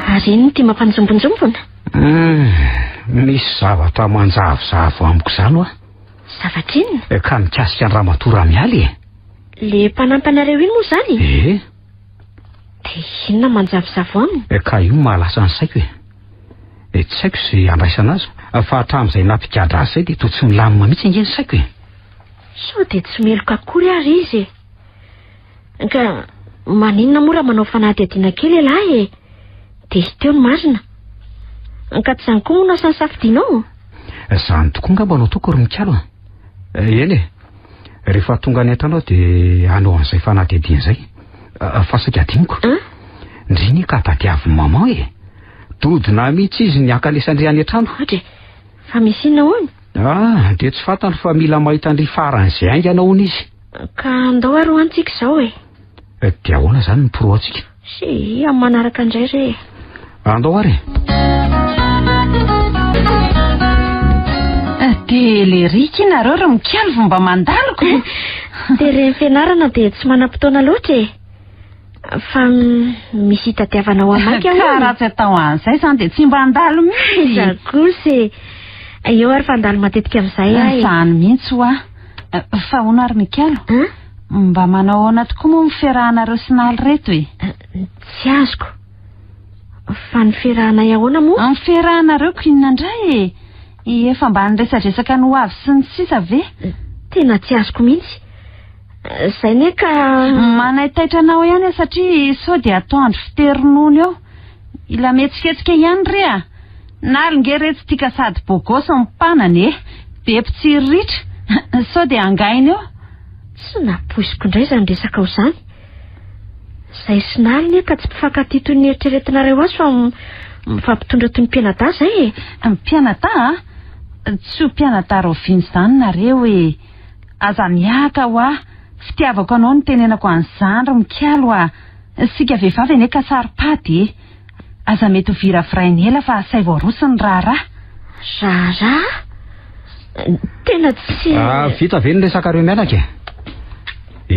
Ary inona ity mampanjombonjombona? Hum, misy zavatra manjavozavo amiko izany hoa. Zavatra inona? Eh, ka mikasika an'i Ramatoa Ramialy e. Le mpanampy anareo iny moa izany? Eh. Dia inona manjavozavo aminy? Eh, ka io no mahalasa ny saiko e. Eh, tsy haiko izay handraisana azy, fa hatramin'izay nampigadra azy izay dia toa tsy milamina mihitsy ange ny saiko e. Sao dia tsy meloka akory ary izy e. Ka maninona moa raha manao fanadihadiana kely ialahy e? Dia hita eo ny marina. Ka tsy izany koa moa no asa nisafidianao? Izany tokoa angamba no ataoko ry Mikalo a. Eny e. Rehefa tonga any an-trano aho dia hanao an'izay fanadihadiana izay. Fa saika adinoko. Ndry anie ka tadiavin'i maman e. Dodona mihitsy izy ny hankanesan-dry any an-trano. Ohatra e. Fa misy inona hono? Ah, dia tsy fantany fa mila mahita an-dry faran'izay haingana hono izy. Ka andao ary ho antsika izao e. Dia ahoana izany ny pro-antsika? Sy, amin'ny manaraka indray re e. Andao ary e. Dia lerika nareo ry mikalo vao mba mandalo ko. Teren'ny fianarana dia tsy manam-potoana loatra e. Fa misy hitadiavana ho amaika hono. Ka raha tsy atao an'izay izany dia tsy mba handalo mihitsy. Aiza kosa e. Eo ary fa handalo matetika amin'izay aho e. Izany mihitsy hoa. Fa hono ary Mikalo? Mba manao ahoana tokoa moa ny fiarahanareo sy Naly ireto e? Tsy azoko. Fa ny fiarahanay ahoana moa? Ny fiarahanareo ko inona indray e? Efa mba niresadresaka ny ho avy sy ny sisa ve? Tena tsy azoko mihitsy. Izay ne ka... Manaitaitra anao ihany aho satria sao dia atoandro fitery ronono eo. Ila mihetsiketsika ihany re a! Naly nge re tsy tia ka sady bogosy ny mpanany e! Be mpitsiriritra! Sao dia hangaina eo? Tsy nampoiziko indray izany resakao izany. Izahay sy Naly anie ka tsy mpifankatia toy ny eritreretinareo azy fa mifampitondra toy ny mpianadahy izay e! Mpianadahy a? Tsy ho mpianadahy rahoviana izany nareo e! Aza miahaka hoa! Fitiavako anao no tenenako an'izany ry Mikalo a! Isika vehivavy anie ka saro-pady e! Aza mety ho viraviraina ela fa asaivo aroso ny raharaha. Raharaha? Tena tsy. Ah, vita ve ny resakareo mianaka e?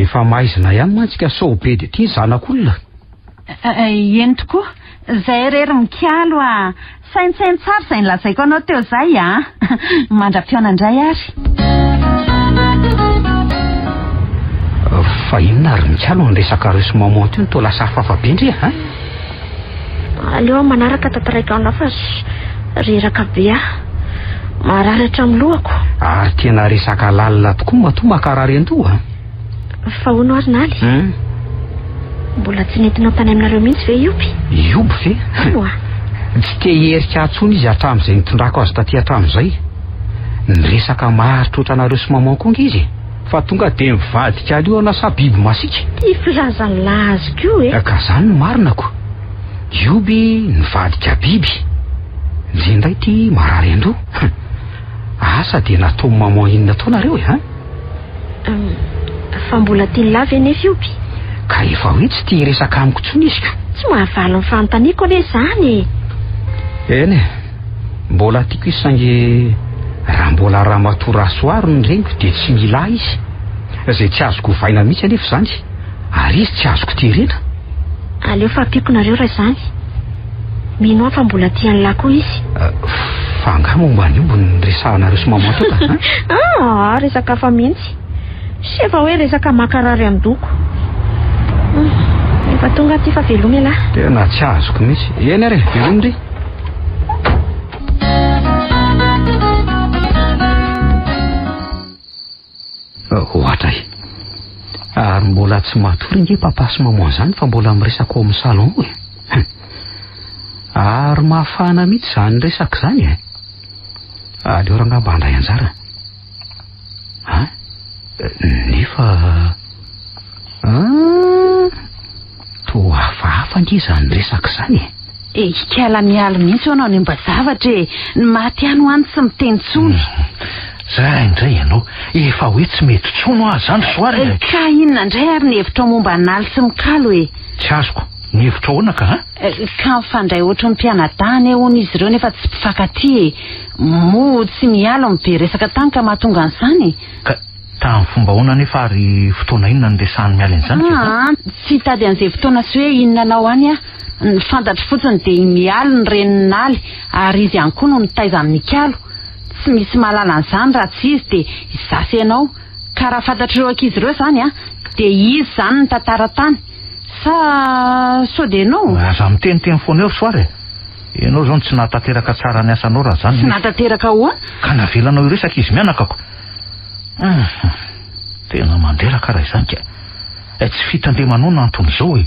Efa maizina ihany mantsy ka sao be dia ity ny zanak'olona. Eny tokoa, izay re ry Mikalo a! Saintsaino tsara izay nolazaiko anao teo izay a! Mandra-pihaona indray ary. Fa inona ary Mikalo ny resakareo sy maman teo no toa lasa hafahafa be ndry a? Aleo aho manaraka tantaraiko anao fa reraka be aho. Marary hatramin'ny lohako. Ary tena resaka lalina tokoa matoa mankarary an-doha. Fa hono ary Naly? Hmm? Mbola tsy nentinao tany aminareo mihitsy ve Ioby? Ioby ve? Hono a. Tsy te hierika ahy intsony izy hatramin'izay nitondrako azy taty hatramin'izay. Niresaka maharitra ohatranareo sy maman koa ange izy e. Fa tonga dia mivadika liona sa biby masiaka. Ty filazan'i lahy azy koa e. Ka zany no marina ko. Ioby nivadika biby. Ndry indray ty marary an-doha. Asa dia nataon'i maman inona tao nareo e, hein? Fa mbola tian'i lahy ve nefa Ioby? Ka efa hoe tsy tia hiresaka amiko intsony izy ko. Tsy mahavaly ny fanontaniako anie izany e. Eny e, mbola tiako izy saingy raha mbola ramatoa Rasoary no reniko dia tsy mila ahy izy. Izay tsy azoko ovaina mihitsy anefa izany, ary izy tsy azoko terena. Aleo fa ampiako nareo raha izany. Mino aho fa mbola tia an'lah koa izy. Fa angaha momba an'io no niresahanareo sy maman teo ka? Ah, resaka hafa mihitsy. Sy efa hoe resaka mankarary an-doko. Efa tonga aty fa veloma ialahy. Tena tsy azoko mihitsy. Eny ary e, veloma ndry. Ohatra e. Ary mbola tsy matory ange papa sy maman izany fa mbola miresaka ao amin'ny salon ao e. Ary mafana mihitsy izany resaka izany e. Aleo rangahy mba handray anjara. Ha? Nefa... Ah, toa hafahafa ange izany resaka izany e. E, ikala mialy mihitsy hono hanimba zavatra e. Ny maty ihany ho any tsy miteny intsony. Zay indray ianao. Efa hoe tsy mety intsony hoa zany ry Soary e. Ka inona indray ary ny hevitrao momba an'Aly sy Mikalo e? Tsy azoko. Ny hevitrao ahoana ka a? Ka mifandray ohatry ny mpianadahy anie hono izy ireo nefa tsy mpifankatia e. Moa tsy mialy no be resaka tany ka mahatonga an'izany e. Ka tamin'ny fomba ahoana anefa ary fotoana inona niresahan'i Mialy an'izany ka? Aa, tsy hitady an'izay fotoana sy hoe inona anao any aho. Ny fantatro fotsiny dia i Mialy ny renin'i Naly ary izy ihany koa no nitaiza an'i Mikalo. Tsy misy mahalala an'izany raha tsy izy dia izaho sy ianao. Ka raha fantatr'ireo ankizy ireo izany an, dia izy izany nitantara tany. Sa sao dia ianao? Aza miteniteny foana eo ry Soara e! Ianao izao no tsy nahatanteraka tsara ny asanao raha izany Tsy nahatanteraka ahoana? Ka navelanao hiresaka izy mianakako. Hum, tena mandreraka raha izany ka. Tsy fitandremanao no anton'izao e!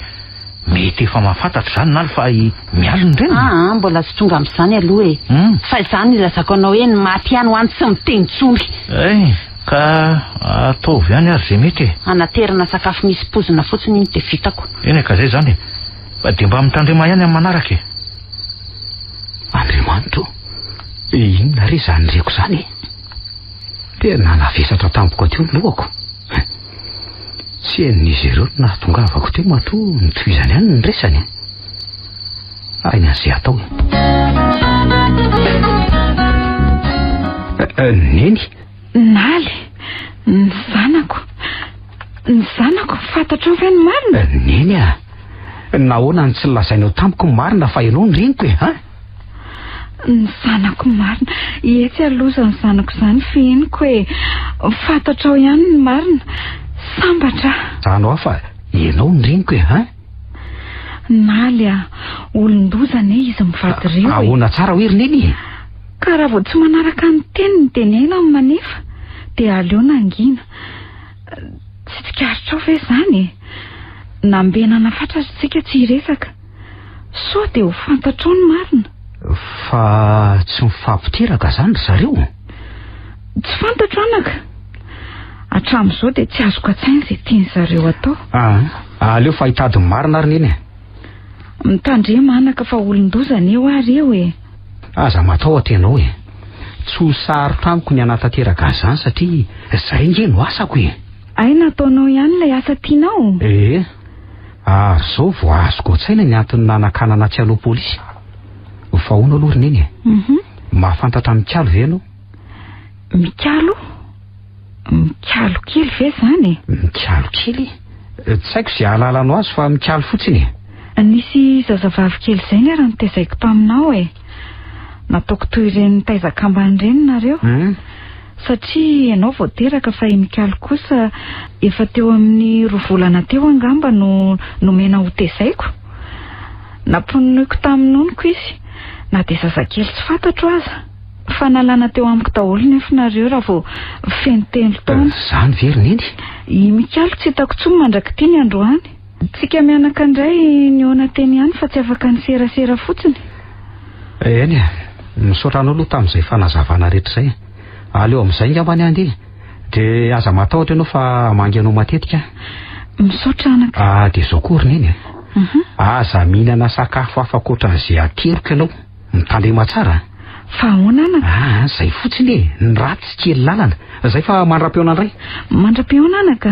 Mety efa mahafantatra izany Naly fa i Mialy ny reniny? Aa, mbola tsy tonga amin'izany aloha e! Fa izany no ilazako anao hoe ny maty ihany ho any tsy miteny intsony. Hay, ka ataovy ihany ary izay mety e! Anaterana sakafo misy pozina fotsiny iny dia vitako. Eny e, ka izay izany e! Fa dia mba mitandrema ihany amin'ny manaraka e! Andriamanitra o! Inona re izany reko izany e? Tena navesatra tampoka teo ny lohako. Tsy henon'izy ireo ny nahatongavako teo matoa notohizany ihany ny resany. Hainy an'izay atao e. Eh, Neny. Naly, ny zanako. Ny zanako, fantatrao ve ny marina? Eh, Neny a. Nahoana no tsy nolazainao tamiko ny marina fa ianao no reniko e, ha? Ny zanako marina. Etsy aloha izany zanako izany fihiniko e. Fantatrao ihany ny marina. Sambatra aho. Zano aho fa ianao no reniko e, ha? Naly a, olon-doza anie izy mivady ireo e. Ahoana tsara hoe ry Neny e? Ka raha vao tsy manaraka ny teniny dia ny aina no manefa, dia aleo nangina. Tsy tsikaritrao ve izany e? Nambenana fatratra isika tsy hiresaka. Sao dia ho fantatrao ny marina. Fa tsy mifampiteraka izany ry zareo? Tsy fantatro anaka. Hatramin'izao dia tsy azoko an-tsaina izay tian'ny zareo atao. Ah, aleo fa hitady ny marina ary neny e. Mitandrema anaka fa olon-doza anie hoa ry eo e. Aza matahotra ianao e. Tsy ho sarotra amiko ny hanatanteraka an'izany satria izay nge no asako e. Hay nataonao ihany ilay asa tianao? Ee. Ary izao vao azoko an-tsaina ny antony nanakanana tsy hanao polisy. Fa ahoana aloha ry Neny e? Mahafantatra an'i Mikalo ve ianao? Mikalo? Mikalo kely ve izany e? Mikalo kely? Tsy haiko izay ahalalanao azy fa mikalo fotsiny e. Nisy zazavavy kely izay niara-nitezaiko taminao e. Nataoko toy ireny nitaiza kambana ireny nareo. Satria ianao vao teraka fa i Mikalo kosa efa teo amin'ny roa volana teo angamba no nomena ho tezaiko. Nampinonoiko tamin'ny nonoko izy, na dia zazakely tsy fantatro aza. Fa nalana teo amiko daholo nefa nareo raha vao feno telo taona. Izany ve ry Neny? I Mikalo tsy hitako intsony mandrak'ity ny androany. Tsika mianaka indray nihaona teny ihany fa tsy afaka niserasera fotsiny. Eny e, misaotra anao aloha tamin'izay fanazavana rehetra izay. Aleo amin'izay angamba ny handeha. Dia aza matahotra ianao fa hamangy anao matetika aho. Misaotra anaka. Ah, dia izao koa ry Neny e. Aza mihinana sakafo hafa ankoatran'izay ateriko ianao. Mitandrema tsara a. Fa ahoana anaka? Ah, izay fotsiny e. Ny ratsy kely lalana. Izay fa mandra-pihaona indray. Mandra-pihaona anaka.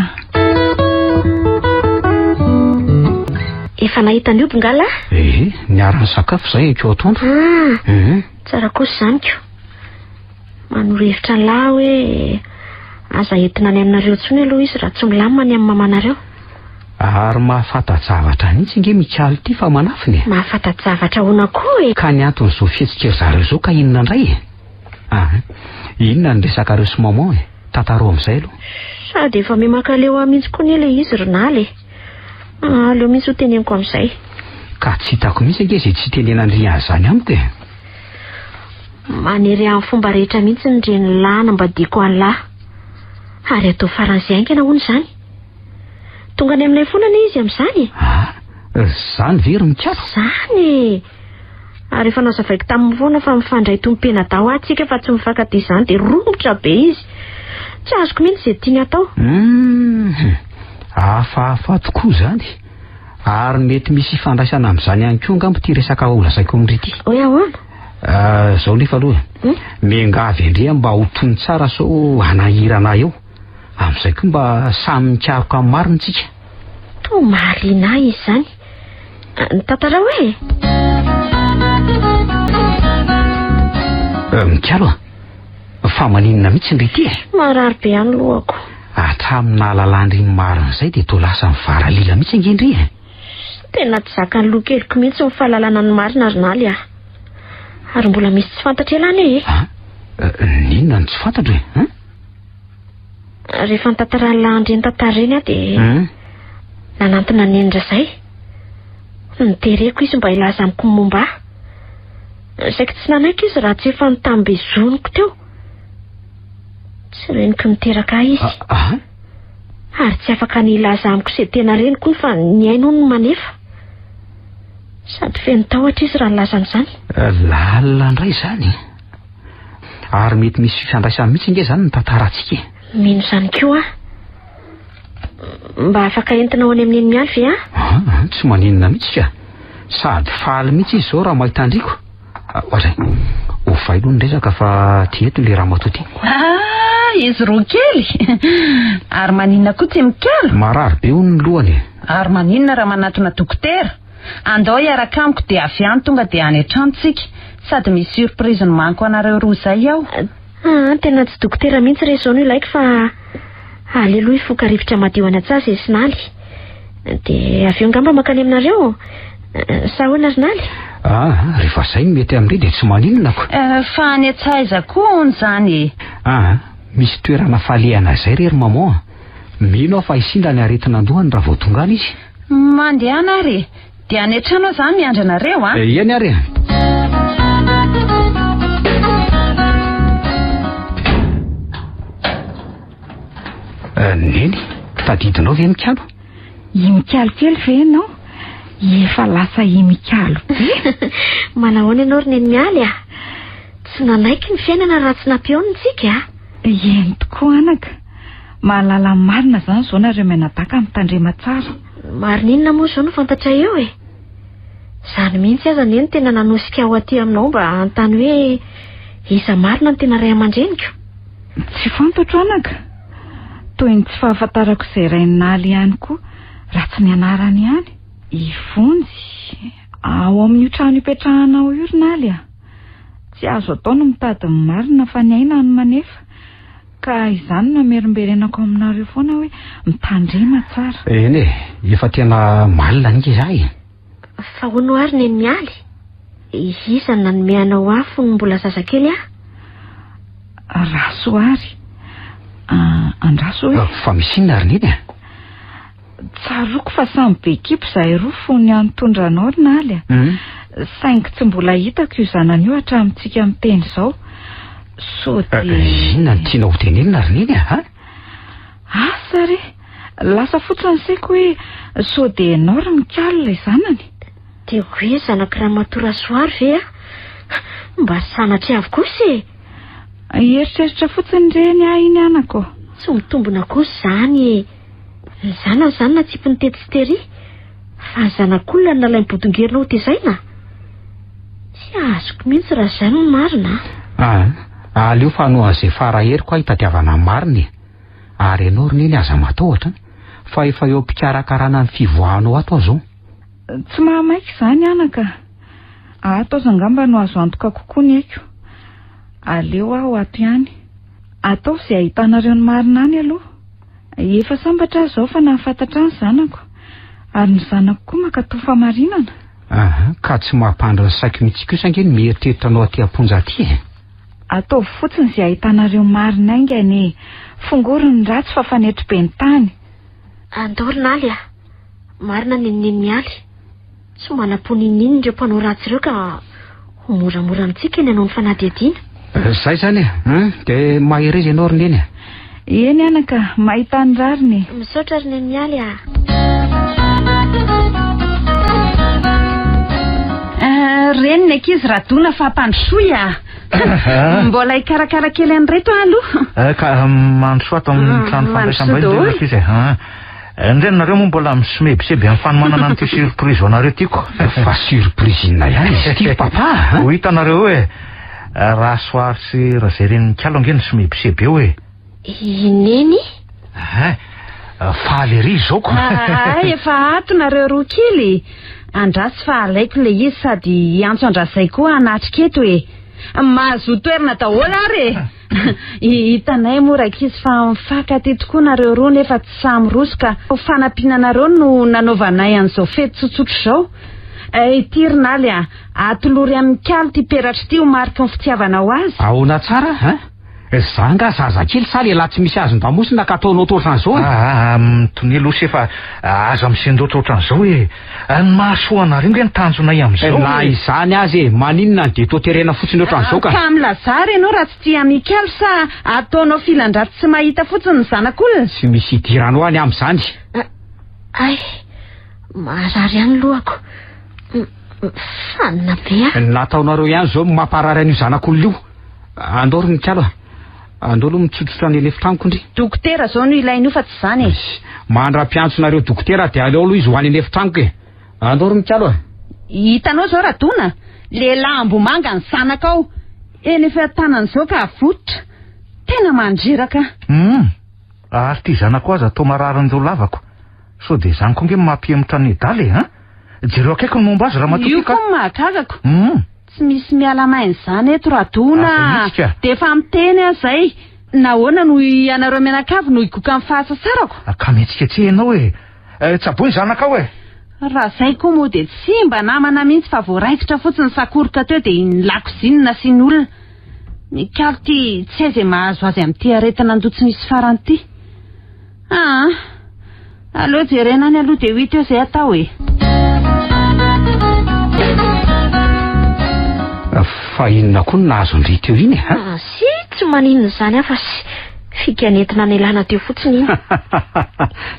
Efa nahita an'io bongala? Ehe, niara-nisakafo izay anko atoandro. Ah, tsara kosa izany ko. Manoro hevitra an'lah hoe aza entina any aminareo intsony aloha izy raha tsy milamina any amin'ny mamanareo. Ary mahafanta-javatra mihitsy ange Mikaly ity fa manafina e. Mahafanta-javatra ahoana koa e? Ka ny anton'izao fihetsik'i ry zareo izao ka inona indray e? Ah, inona ny resakareo sy maman e? Tantarao amin'izay aloha. Sady efa mimakaleo ahy mihitsy koa anie ilay izy ry Naly e. Aleo mihitsy ho teneniko amin'izay. Ka tsy hitako mihitsy ange izay tsy itenenan'i Rian izany amiko e. Manery ahy amin'ny fomba rehetra mihitsy ny renilahy hanambadiako an'lah. Ary atao faran'izay haingana hono izany. Tonga any aminay foana anie izy amin'izany e. Ah, izany ve ry Mikalo? Izany e! Ary efa nazavaiko taminy foana fa mifandray toy ny mpianadahy hoa tsika fa tsy mifankatia izany dia romotra be izy. Tsy azoko mihitsy izay tiany hatao. Hum, hafahafa tokoa izany. Ary mety misy ifandraisana amin'izany ihany koa angamba ity resaka holazaiko amin-dry ity. Hoe ahoana? Ah, izao nefa aloha e. Hmm? Miangavy an-dry mba ho tony tsara sao hanahirana ahy eo. Amin'izay koa mba samy mikaroka ny marina tsika. Toa mahaliana ahy izy izany. Ah, Ny tantarao e! Eh, Mikalo a, fa maninona mihitsy ndry ity e? Marary be ihany lohako. Hatramin'ny nahalalan-dry ny marina izay dia toa lasa nivaralila mihitsy ange ndry e. Tena tsy zakan'ny loha keliko mihitsy ny fahalalana ny marina ry Naly a. Ary mbola misy tsy fantatra elah anie e. Ah, n'inona no tsy fantatro e? Hein? Rehefa nitantaran'ny lahandreny tantara ireny aho dia Hmm? nanantona an'i Neny izay. Notereko izy mba hilaza amiko ny momba ahy. Saika tsy nanaiky izy raha tsy efa nitambezoniko teo. Tsy reniko niteraka ahy izy. Ah, Ary tsy afaka ny hilaza amiko izay tena reniko hono fa ny ainy hono no manefa. Sady feno tahotra izy raha nilaza an'izany. Lalina indray izany. Ary mety misy fifandraisany mihitsy ange izany ny tantarantsika e. Mino izany koa aho. Mba afaka entina ho any amin'ny Neny Mialy ve aho? Ah, tsy maninona mihitsy ka. Sady faly mihitsy izy izao raha mahita an-dRiko. Ah, Ohatray, ovay aloha ny resaka fa ty eto ilay ramatoa ty. Ah, izy roa kely. Ary maninona koa tsy mikalo? Marary be hono ny lohany e. Ary maninona raha manatona dokotera? Andao hiaraka amiko dia avy any tonga dia any an-trano tsika. Sady misy surprise nomaniko anareo roa izay aho. Ah, tena tsy dokotera mihitsy re izao no ilaiko fa aleo aloha hifoka rivotra madio any an-tsaha izay sy Naly. Dia avy eo angamba mankany aminareo. Sa ahoana ry Naly? Ah, rehefa izay no mety amin-dry dia tsy maninona ko. Eh, fa any an-tsaha aiza koa hono izany e? Ah, misy toerana falehana izay re ry maman a. Mino aho fa hisinda ny aretin'andohany raha vao tonga any izy. Mandehana ary e. Dia any an-trano aho izany miandry anareo a. Eh, eny ary e. Eh, Neny, tadidinao ve Mikalo? I Mikalo kely ve ianao? Efa lasa i Mikalo be. Manahoana ianao ry Neny Mialy a? Tsy nanaiky ny fiainana raha tsy nampihaonina isika a. Eny tokoa anaka. Mahalala ny marina izany izao nareo mianadahy ka mitandrema tsara. Marina inona moa izao no fantatra eo e? Izany mihitsy aza anie no tena nanosika aho aty aminao mba hanontany hoe iza marina no tena ray aman-dreniko? Tsy fantatro anaka. Toy ny tsy fahafantarako izay rain'i Naly ihany koa raha tsy ny anarany ihany. I Vonjy, ao amin'io trano ipetrahanao io ry Naly a! Tsy azo atao ny mitady ny marina fa ny aina no manefa. Ka izany no amerimberenako aminareo foana hoe mitandrema tsara. Eny e, efa tena malina ange izaho e. Fa hono ary Neny Mialy, iza no nanome anao ahy fony mbola zazakely aho? Rasoary. Andraso hoe. Fa misy inona ry Neny a? Tsaroako fa samy be kibo izahay roa fony aho nitondra anao ry Naly a. Saingy tsy mbola hitako io zanany io hatramintsika miteny izao. Sao dia... Inona no tianao ho tenenina ry Neny a? Asa re! Lasa fotsiny ny saiko hoe sao dia ianao ry Mikalo ilay zanany. Dia hoe zanak'i Ramatoa Rasoary ve aho? Mba sanatria avy kosa e! Hieritreritra fotsiny re ny ahy iny anako. Tsy mitombina kosa izany e! Ny zanany izany natsipiny tetsy sy tery, fa ny zanak'olona no nalainy bodongerina ho tezaina? Tsy azoko mihitsy raha izany no marina a! Ah, aleo fa hanao an'izay fara heriko aho hitadiavana ny marina e! Ary ianao ry Neny aza matahotra an, fa efa eo am-pikarakarana ny fivoahanao ato aho izao. Tsy mahamaika izany anaka. Ato aza angamba no azo antoka kokoa ny aiko. Aleo aho ato ihany. Ataovy izay ahitanareo ny marina any aloha. Efa sambatra aho izao fa nahafantatra ny zanako. Ary ny zanako koa mankatò fahamarinana. Aha, ka tsy mampandry ny saiko mihitsy kosa ange ny mieritreritra anao aty am-ponja aty e. Ataovy fotsiny izay ahitanareo marina haingana e. Fongory ny ratsy fa fanetry be ny tany. Andao ry Naly a! Marina ny an'i Neny Mialy. Tsy manam-po n'inon'inona ireo mpanao ratsy ireo ka ho moramora amintsika ny hanao ny fanadihadiana. Zay izany e! Dia mahereza ianao ry Neny a! Eny anaka, mahita ny rariny e! Misaotra ry Neny Mialy a! Reny ny ankizy Radona fa ampandrosoy a! Mbola hikarakara kely an'ireto aho aloha. Ka mandrosoa ato amin'ny trano fandraisam-bahiny Mandrosoa ve daholo. ankizy e? Ndry nareo moa mbola misomebiseby amin'ny fanomanana an'ity surprise ho anareo tiako. Fa surprise inona ihany izy ity ry papa a? Ho hitanareo eo e. Rasoary sy Razeren'i Mikalo ange nisomebiseby eo e. I Neny? Hein, faly ery izao ko. Ah, efa ato nareo roa kely. Andraso fa alaiko ilay izy sady hiantso an-dRazay koa hanatrika eto e. Mahazoa toerana daholo ary e. Hitanay moa rankizy fa mifankatia tokoa nareo roa nefa tsy samy roso ka ho fanampiana anareo no nanaovanay an'izao fety tsotsotra izao. Ity ry Naly a, atolory amin'i Mikalo ity peratra ity ho mariky ny fitiavanao azy. Ahoana tsara an? Za nga zazakely sa lehilahy tsy misy hazon-damosina ka ataonao toa ohatran'izao e? Aa, mitonia aloha se fa aza misendoatra ohatran'izao e! Ny mahasoa anareo nge ny tanjonay amin'izao e! Na izany aza e, maninona no dia toa terena fotsiny ohatran'izao ka? Ka milazà re ianao raha tsy tia Mikalo sa ataonao filan-dratsy tsy mahita fotsiny ny zanak'olona? Tsy misy idiranao any amin'izany. Hay, marary ihany ny lohako. Fanina be aho. Ny nataonareo ihany izao no mamparary an'io zanak'olona io. Andao ry Mikalo a. Andao aloha mitsotsotra any an'efitranoko ndry. Dokotera izao no ilain'io fa tsy izany e. Mandra-piantsonareo dokotera dia aleo aloha izy ho any an'efitranoko e. Andao ry Mikalo a. Hitanao izao Radona, lehilahy ambomanga ny zanakao. Eny efa tanany izao ka avototra. Tena mandreraka. Hum, ary ity zanako aza toa mararin'ireo lavako. Sao dia izany koa nge no mampihemotra an'i Nedala e, an? Jereo akaiky ny momba azy ramatoa Io ty ka. koa no mahagagako. Hum. Tsy misy miala maina izany eto Radona Aza a! mihitsy ka. Dia efa miteny aho izay. Nahoana no ianareo mianakavy no higoka ny fahasasarako? Ka mihetsiketseha ianao e! Tsaboy ny zanakao e! Raha izay koa moa dia tsy mba namana mihitsy fa vao raikitra fotsiny sakoroka teo dia iny lakozia no nasiany olona. Mikalo ity tsy hay izay mahazo azy amin'ity aretina andoha tsy misy farany ity. Aa! Aleo jerena any aloha dia ho hita eo izay atao e! Fa inona koa no nahazo an-dry teo iny e? Ah, si, tsy maninona izany aho fa si, fika nentina nelana teo fotsiny iny.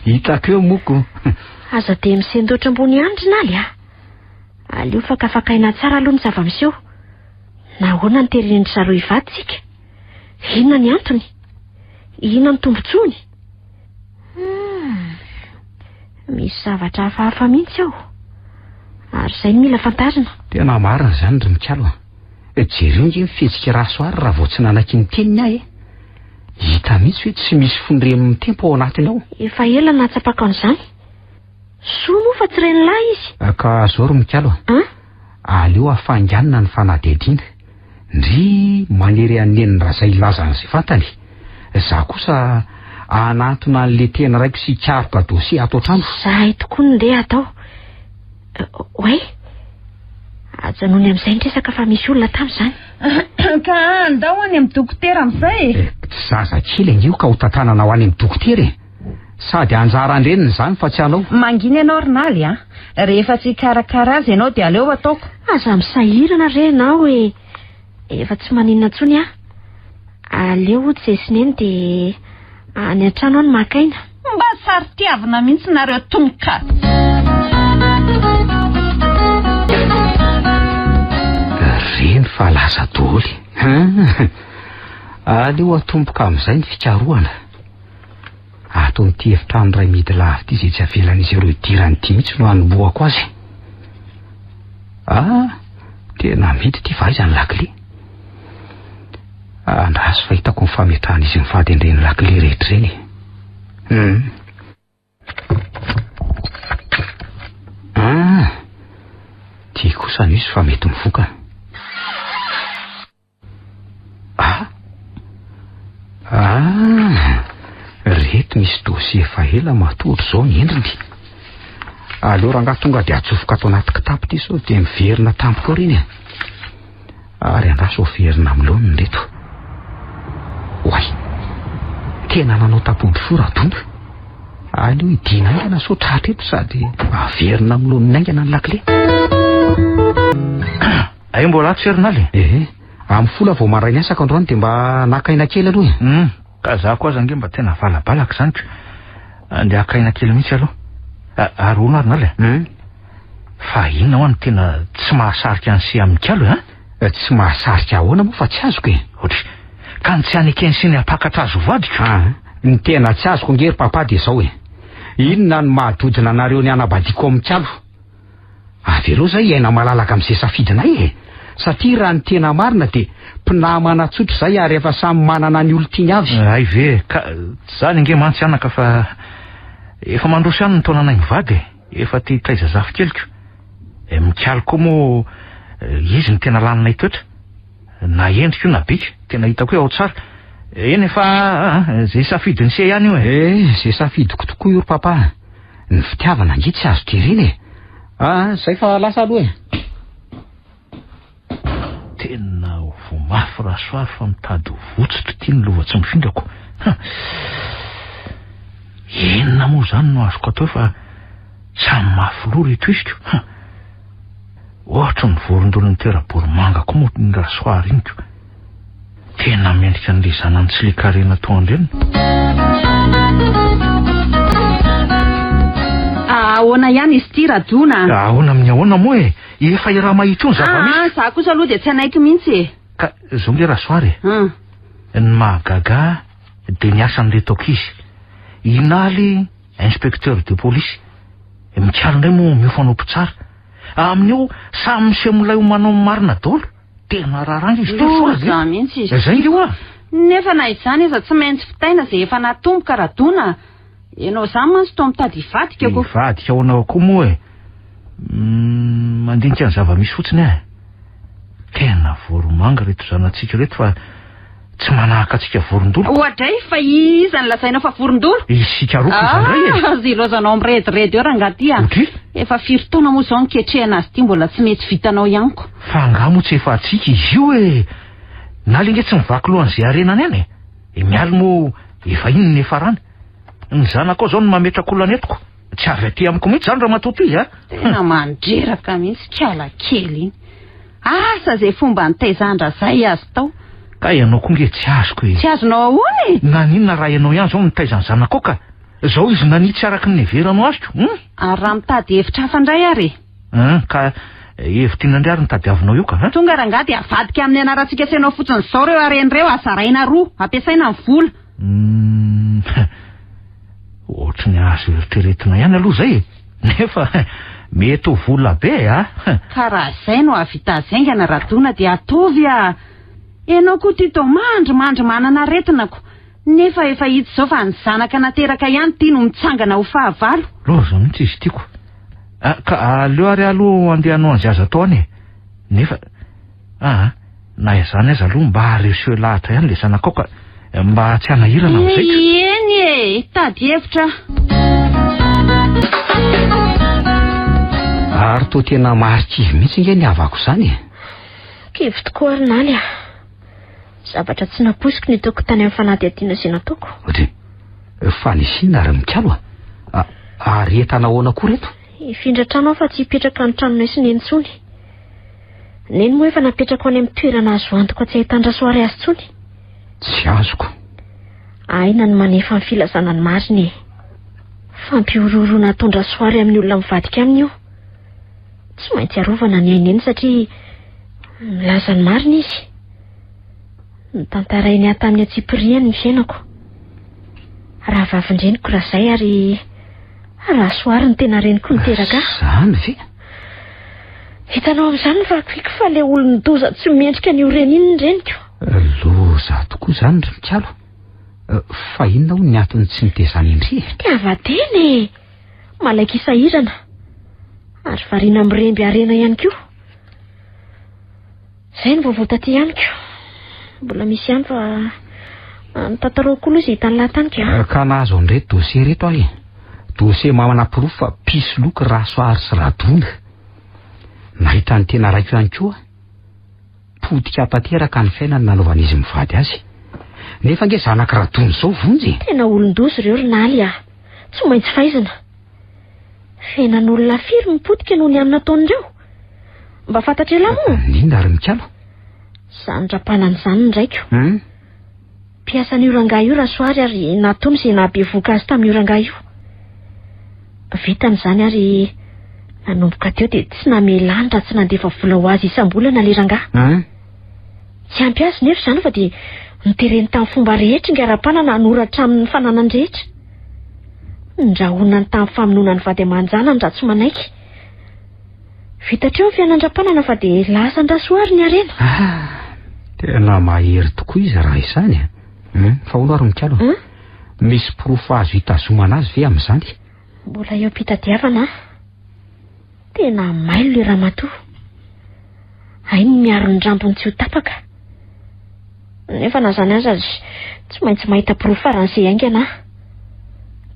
Hitako eo moko. Aza dia misendoatra ambony ihany ry Naly a! Aleo fakafakaina tsara aloha ny zava-miseho. Nahoana no teren'dry zareo hivady tsika? Inona ny antony? Inona ny tombontsoany? Hum, misy zavatra hafahafa mihitsy ao. Ary izay no mila fantarina. Tena marina izany ry Mikalo a. Jereo nge ny fihetsik'i Rasoary raha vao tsy nanaiky ny teniny aho e. Hita mihitsy hoe tsy misy fondrem mitempo ao anatiny ao. Efa ela nahatsapako an'izany. Soa moa fa tsy renilahy izy. Ka zao ry Mikalo a. An? Aleo hafainganina ny fanadihadiana. Ndry manery an'i Neny Razay hilaza an'izay fantany. Za kosa hanantona an'le tena raiko sy hikaroka dossier ato an-trano. Zahay tokoa no ndeha atao. Oay! Ajanony amin'izay ny resaka fa misy olona tamy izany. Ka andao any amin'ny dokotera amin'izay e! Tsy zazakely ange io ka ho tantanana ho any amin'ny dokotera e! Sady anjaran-dreniny izany fa tsy anao. Mangina ianao ry Naly a! Rehefa tsy hikarakara azy ianao dia aleo ataoko. Aza misahirana re ianao e! Efa tsy maninona intsony aho. Aleo hody Zay sy Neny dia any an-trano aho no maka aina. Mba saro-tiavina mihitsy nareo tony ka! Reny fa lasa doly. Hein? Aleo atomboka amin'izay ny fikarohana. Ato amin'ity efitrano iray mihidy lava ity izay tsy avelan'izy ireo hidirany ity mihitsy no hanombohako azy. Ah, tena mihidy ity fa aiza ny lakile? Andraso fa hitako ny fametrahan'izy mivady an'ireny lakile rehetra ireny. Hmm. Ah, ity kosa no izy fa mety mivoka. Ah! Ah! Reto misy dossier efa ela matoa ohatr'izao ny endriny. Aleo rangahy tonga dia atsofoka ato anaty kitapo ity sao dia miverina tampoka ao ireny e. Ary andraso averina amin'ny laoniny ireto. Oay! Tena nanao tapody fo Radona. Aleo hidiana haingana sao tratra eto sady averina amin'ny laoniny haingana ny lakile. Ay mbola ato Serinal e? Ehe, amin'ny folo vao maraina asako androany dia mba naka aina kely aloha e. Hum, ka za koa aza ange mba tena valabalaka izany ko. Andeha haka aina kely mihitsy aloha. Ary hono ary Nal e? Hum. Fa inona hoa no tena tsy mahasarika an'i se amin'i Kalo e an? Eh, tsy mahasarika ahoana moa fa tsy azoko e. Ohatry, ka ny tsy hanekeny sy ny hampakatra azy ho vadiko? Ah, ny tena tsy azoko ange ry papa dia izao e. Inona no mahadodona anareo ny hanambadiako amin'i Kalo? Avelao zay hiaina malalaka amin'izay safidinay e! Satria raha ny tena marina dia mpinamana tsotra izay ary efa samy manana ny olon-tiany avy. Hay ve e! Ka tsy izany ange mantsy anaka fa efa mandroso ihany ny taonanay mivady e! Efa te hitaiza zafikeliko. E, Mikaly koa moa izy no tena laninay toetra. Na endrika io na bika, tena hitako hoe ao tsara. Eny fa izay safidin'i se ihany io e! Eh, izay safidiko tokoa io ry papa. Ny fitiavana ange tsy azo terena e! Ah, zay fa lasa aloha e! Tena voa mafy Rasoary fa mitady ho votsotra ity ny lova tsy mifindrako. Ha! Inona moa izany no azoko atao fa samy mafy loha reto iziko. Ha! Ohatry ny vorondolo nitera-boromanga koa moa iny Rasoary iny ko. Tena mendrika an'ilay zanany tsy le karena toa an-dreniny. Ahoana ihany izy ity Radona a? Ahoana amin'ny ahoana moa e? Efa i Ramahitsy io ny zava-misy. Ah, za kosa aloha dia tsy hanaiky mihitsy e. Ka zao nge Rasoary e. Hum. Ny mahagaga ahy dia ny asan'ireto ankizy. I Naly inspecteur de police. Mikalo indray moa miofana ho mpitsara. Amin'io samy miseho milay ho manao ny marina daholo. Tena raharaha izy teo soa Loza mihitsy izy. Zay nge hoa. Nefa na izany aza tsy maintsy vitaina izay efa natomboka Radona a. Ianao izany mantsy toa mitady hivadika ko. Hivadika ahoana koa moa e. Mandinika ny zava-misy fotsiny aho e. Tena voromanga ireto zanatsika ireto fa Tsy manahaka antsika vorondolo. Oadray, fa iza no lazainao fa vorondolo? Isika roa kosa indray e. Ah, zilozanao mirediredy eo rangahy ty a. Ohatry? Efa firy taona moa izao niketrehana azy ity mbola tsy mety vitanao ihany ko. Fa angaha moa tsy efa antsika izy io e. Naly ange tsy mivaky lohan'izay harenany any e. I Mialy moa efa iny ny niafarany. Ny zanakao izao no mametraka olana eto ko. Tsy avy aty amiko mihitsy izany ramatoa ty a. Tena mandreraka mihitsy kala kely iny. Asa izay fomba nitaizan-dRazay azy tao. Ka ianao koa nge tsy azoko e. Tsy azonao ahoana e? Naninona raha ianao ihany izao no nitaiza ny zanakao ka. Izao izy nania tsy araka ny niheveranao azy ko. Hum? Ary raha mitady hevitra hafa indray ary e? Hum, ka hevitra inona indray ary no tadiavinao io ka? Hein? Tonga rangahy dia avadika amin'ny anarantsika sy ianao fotsiny izao ireo harena ireo, azaraina roa, ampiasaina ny vola. Hum, ohatry ny azo eritreretina ihany aloha izay e. Nefa mety ho vola be a! Ka raha izay no hahavita azy haingana Radona dia ataovy a! Ianao koa ity toa mandrimandry manana aretina ko! Nefa efa hita izao fa ny zanaka nateraka ihany ity no mitsangana ho fahavalo. Loza mihitsy izy ity ko! Ka aleo ary aloha andeha hanao an'izay azo atao any e! Nefa aa na izany aza aloha mba reseo lahatra ihany ilay zanakao ka mba tsy hanahirana amin'izay ka. Eny e, hitady hevitra aho. Ary toa tena marikivy mihitsy nge ny havako izany e. Kivy tokoa ary Naly a. Zavatra tsy nampoiziko ny hitako tany amin'ny fanadihadiana izay nataoko. Ohatry. Fa nisy inona ry Mikalo a? Ary entana ahoana koa reto? Hifindra trano aho fa tsy hipetraka any tranonay sy Neny intsony. Neny moa efa napetrako any amin'ny toerana azo antoka tsy ahitan-dRasoary azy intsony. Tsy azoko. Aina ny manefa ny filazana ny marina e. Fampihorohoroana ataon-dRasoary amin'ny olona mivadika aminy io. Tsy maintsy arovana ny ain'i Neny satria milaza ny marina izy. Notantarainy ahy tamin'ny antsipiriany ny fiainako. Rahavavin-dreniko Razay ary Rasoary no tena reniko niteraka ahy. Izany ve? Hitanao amin'izany ny vakivaky fa ilay olon-doza tsy mendrika ny ho reny iny ny reniko. Loza tokoa izany ry Mikalo. Fa inona hono ny antony tsy nitezany an-dry e? Fitiavan-tena e! Malaik'isahirana. Ary variana miremby harena ihany koa. Izay no vaovao taty amiko. Mbola misy ihany fa nitantarao koa aloha izay hitan'ny lahy tany ka. Ka nahazo an'ireto dossier ireto aho e. Dossier manaporofo fa mpisoloky Rasoary sy Radona. Nahita ny tena raiko ihany koa aho. Potika tanteraka ny fiainany nanaovan'izy mivady azy. Nefa ange zanak'i Radona izao Vonjy e. Tena olon-doza ireo ry Naly a. Tsy maintsy faizina. Fiainan'olona firy no potika noho ny amin'ny nataon'ireo? Mba fantatr'ialahy moa? Inona ry Mikalo? Izany Rapanana izany ny raiko. Hum? Mpiasan'io rangahy io Rasoary ary nataony izay nahabevohoka azy tamin'io rangahy io. Vitany izany ary nanomboka teo dia tsy namela any raha tsy nandefa vola ho azy isam-bolana ilay rangahy. Hum? Tsy ampy azy nefa izany fa dia notereny tamin'ny fomba rehetra ingahy Rapanana hanoratra aminy ny fananany rehetra. Ndrahonany tamin'ny famonoana ny vady aman-janany raha tsy manaiky. Vita hatreo ny fiainan-dRapanana fa dia lasan-dRasoary ny harena. Ah, tena mahery tokoa izy raha izany a. Hmm, fa hono ary Mikalo, Hmm? misy porofo azo hitazomana azy ve amin'izany? Mbola eo am-pitadiavana aho. Tena mailo ilay ramatoa. Hainy ny miaro ny rambony tsy ho tapaka. Nefa na izany aza, tsy maintsy mahita porofo faran'izay haingana aho.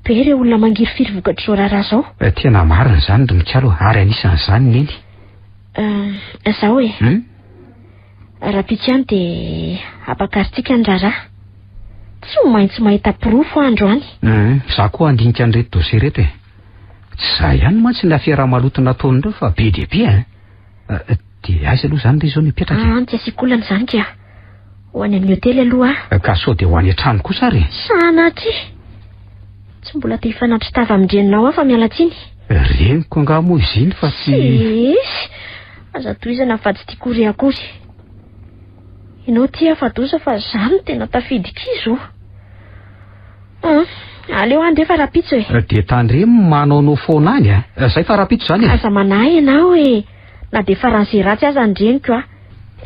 Be ireo olona mangirifiry vokatr'izao raharaha izao. Eh, tena marina izany ry Mikalo, ary anisan'izany Neny. Eh, izao e. Hmm? Rahampitso ihany dia ampakarintsika ny raharaha. Tsy maintsy mahita porofo aho androany. Hmm, izaho koa handinika an'ireto dossier ireto e. Tsy izaho ihany mantsy ny afera maloto nataon'ireo fa be dia be eh. Eh, dia aiza aloha izany re izao no hipetraka e? Ah, tsy asiako olana izany ka. Ho any amin'ny hotely aloha aho. Eh, ka sao dia ho any an-trano kosa ary e? Sanatria! Tsy mbola te hifanatri-tava amin-dreninao aho fa miala tsiny. Reniko angaha moa izy iny fa tsy... Tsisy! Aza tohizana fa tsy tiako ho re akory. Ianao ity afa-doza fa izaho no tena tafiditra izy oh. Hum, aleo handeha fa rahampitso e. Eh, dia tandremo manaonao foana any a. Eh, zay fa rahampitso izany e. Aza manahy ianao e. Na dia faran'izay ratsy aza ny reniko a.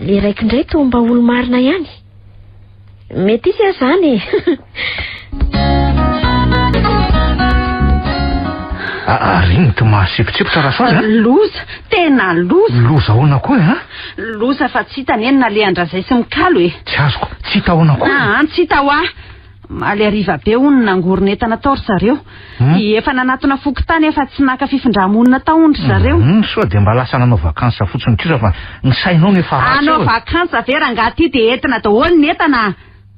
Le raiko indray toa mba olo-marina ihany. Mety hisy aza izany e. Ary iny to mahaseposepotra Rasoazy a? Loza, tena loza. Loza ahoana koa e? Loza fa tsy hita anie ny nalehan-dRazay sy Mikalo e. Tsy azoko, tsy hita ahoana koa? Ah, tsy hita hoa. Omaly hariva be hono no nangorona entana tao ry zareo. Hmm? Efa nanatona fokontany efa tsy naka fifindra-monina tao hono ry zareo. Hmm, soa dia mba lasa nanao vacances fotsiny kosa fa ny sainao no efa ratsy Hanao eo e. vacances ve rangahy ty dia entina daholo ny entana?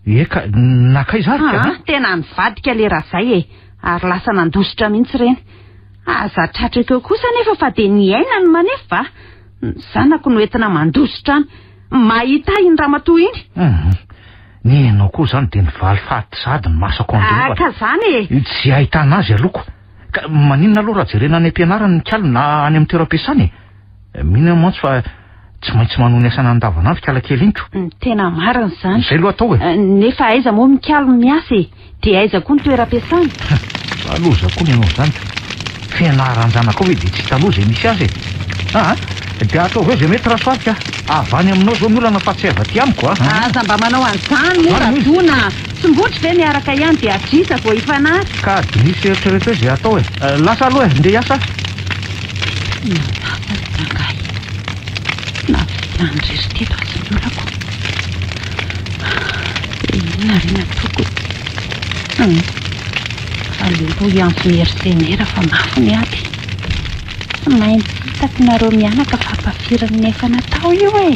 Eka, nakaiza ary ka? Ah, tena nivadika le Razay e. Ary lasa nandositra mihitsy ireny. Aza tratra ekeo kosa anefa fa dia ny aina no manefa va. Ny zanako no entina mandositra any. Mahita ahy iny ramatoa iny. Hum. Ny enao koa izany dia nivaly faty sahady ny masako an'ireo Ah, ka zany e. Tsy ahitana azy aloha ko. Ka maninona aloha raha jerena any am-pianarana ny kalo na any amin'ny toeram-piasana e? Mino aho mantsy fa tsy maintsy manohy ny asany andavanandro kala kely iny ko. Ny tena marina izany. Izay aloha atao e. Eh, Nefa aiza moa mikalo no miasa e? Dia aiza koa ny toeram-piasana? Fa loza koa ny anao izany ka. Fianaran-janakao ve dia tsy hitanao izay misy azy e? Aa, dia ataovy eo izay mety Rasoavy ka. Avy any aminao izao ny olana fa tsy avy aty amiko a. Aza mba manao an'izany moa Radona a! Tsy mbotry ve miaraka ihany dia adrisa vao hifanary? Ka diniho sy eritrereto eo izay atao e. Lasa aloha e, ndeha hiasa aho. Tena lasa ry rangahy. Tsy nahavelany irery teto aza ny olako. Dia inona re ny ataoko e? Hum. Aleo aloha hiantso mercenaire fa mafy ny ady. Tsy maintsy hitako nareo mianaka fa ampafirin'ny efa natao io e!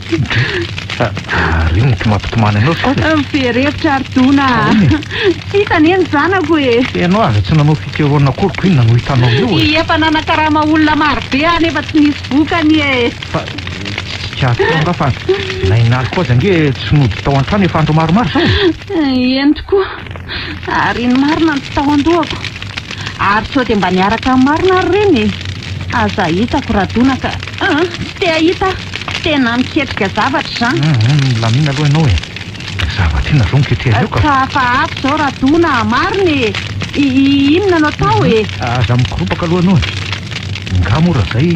Ary inona ity mampitomany anao zany e? Very hevitra ry Dona a! Tsy hita anie ny zanako e! Ianao aza tsy nanao fikarohana akory ko inona no hitanao eo e? Efa nanakarama olona marobe aho nefa tsy nisy vokany e! Fa tsy tsikaritao angaha fa nainaly koa aza ange tsy nody tao an-trano efa andro maromaro izao e? Eny tokoa, ary iny marina no tsy tao an-dohako. Ary sao dia mba niaraka amin'ny marina ary ireny e? Aza hitako Radona ka! Tsy te hahita aho. Tena miketrika zavatra izany. Hum, milamina aloha ianao e. Zavatra inona izao no ketrehina eo ka? Ka hafahafa izao Radona a, marina e. Inona no atao e? Aza mikoropaka aloha ianao e. Nga moa raha izay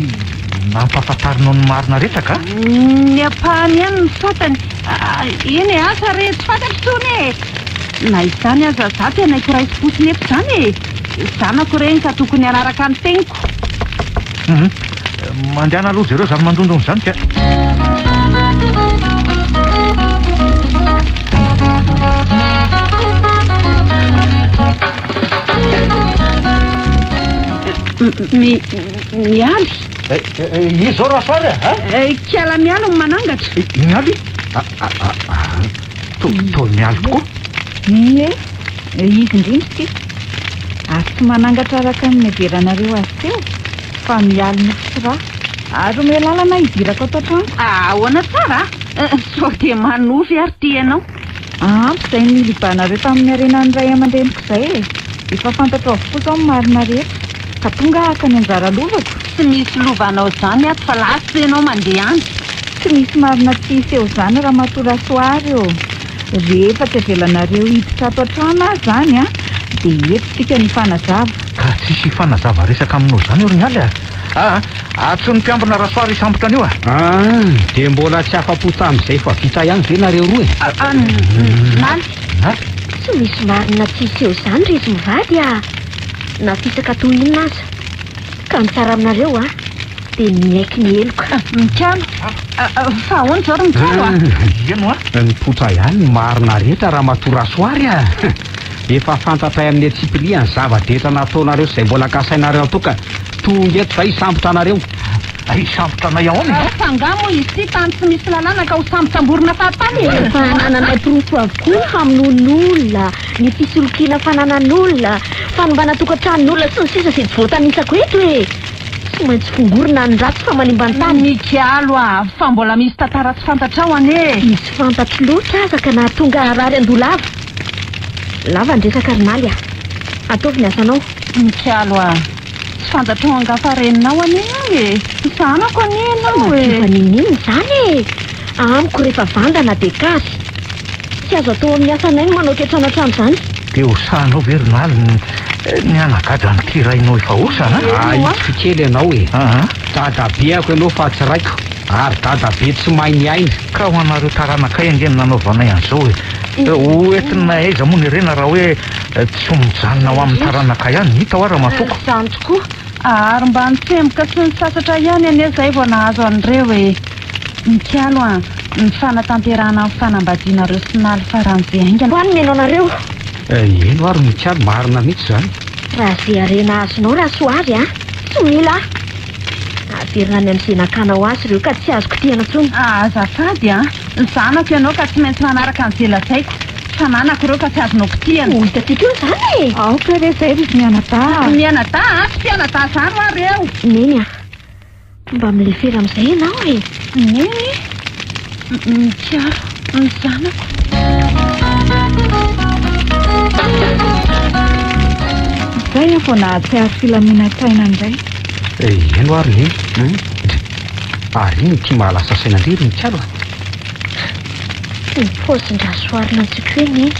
nampahafantarinao ny marina rehetra ka? Ny ampahany ihany no fantany. Eny e, asa re, tsy fantatro intsony e. Na izany aza, za tsy hanaiky ho raisim-potsiny eto izany e. Zanako ireny ka tokony hanaraka ny teniko. Hum, mandehana aloha jereo izany mandondona izany ka. Mi, Mialy. Iza izao Rasoary a? Kiala Mialy no manangatra. Mialy? Toa Mialy tokoa. Ie, izy indrindra ity. Ary tsy manangatra araka ny niheveranareo azy teo, fa mialy nofo sy rà. Ary omeo lalana hidirako ato an-trano. Ahoana tsara a? Sao dia manofy ary ity ianao? Ampy izay nilibanareo tamin'ny harenan'ny ray aman-dreniko izay e! Efa fantatro avokoa izao ny marina rehetra, ka tonga haka ny anjara lovako. Tsy misy lovanao izany ato fa lasa ianao mandeha any. Tsy misy marina tsy hiseho izany Ramatoa Rasoary ô! Rehefa tsy avelanareo hiditra ato an-trano aho izany an, dia eto isika no hifanazava. Ka tsisy hifanazava resaka aminao izany eo ry Mialy a! Aa! Antsoy ny mpiambina Rasoary hisambotra an'io a! Aa! Dia mbola tsy afa-po tamin'izay efa vita ihany ve nareo roa e? Aa! Naly! Naly! Tsy misy marina tsy hiseho izany ry izy mivady a! Na fisaka toy inona aza. Ka ny tsara aminareo a! Dia miaiky ny heloka. Mikalo. Fa ahoana izao ry Mikalo a? Ino a? Nipoitra ihany ny marina rehetra Ramatoa Rasoary a! Efa fantatray amin'ny antsipiriany ny zava-drehetra nataonareo sy izay mbola kasainareo atao ka tonga eto izay hisambotra anareo. Hisambotra anay ahoana e? Fa angaha moa izy ity tany tsy misy lalàna ka ho sambotsamborina fahatany e? Efa anananay porofo avokoa ny famonoan'olona, ny fisolokiana fananan'olona, fanimbana tokantranon'olona sy ny sisa izay tsy voatanisako eto e! Tsy maintsy fongorina ny ratsy fa manimba ny tany. Mikalo a! Fa mbola misy tantara tsy fantatrao anie e! Misy fantatro loatra aza ka nahatonga harary andoha lava. Lava ny resaka ry Naly a! Ataovy ny asanao. Mikalo a! Tsy fantatrao angaha fa reninao anie aho e! Zanako anie ianao e! Tsy mampiova n'inon'inona izany e! Amiko rehefa vandana dia kasy. Tsy azo atao amin'ny asanay ny manao kiantranoantrano izany. Dia ho sahinao ve ry Naly ny hanagadra an'ity rainao efa osa an? Ahitsiko kely ianao e! Dadabeako ianao fa tsy raiko, ary dadabe tsy mahay miaina. Ka ho anareo taranakay ange no nanaovanay an'izao e! Ho entinay aiza moa ny harena raha hoe tsy mijanona ho amin'ny taranakay ihany? Hita hoa ramatoako. Izany tokoa! Ary mba nitsemboka sy nisasatra ihany anie izay vao nahazo an'ireo e! Mikalo an, ny fanatanterahana ny fanambadianareo sy Naly faran'izay haingana. Ho any mino anareo. Eny hoa ry Mikalo, marina mihitsy izany. Raha ze harena azonao Rasoary a, tsy mila aho. Averina any amin'izay nakanao azy ireo ka tsy azo kitihana intsony. Azafady an, zanako ianao ka tsy maintsy manaraka an'izay lazaiko. Fananako ireo ka tsy azonao kitihana. Ho hitantsika eo izany e! Aoka re izay ry izy mianadahy a! Mianadahy a! Tsy mpianadahy izany hoa reo! Neny a! Mba milefera amin'izay ianao e! Neny, miaro ny zanako. Izay aho vao nahatsiaro filaminan-tsaina indray. Eny hoa ry Neny. Ary inona ity mahalasa saina indray ry Mikalo a? Ny paozin-dRasoarina antsika hoe Neny.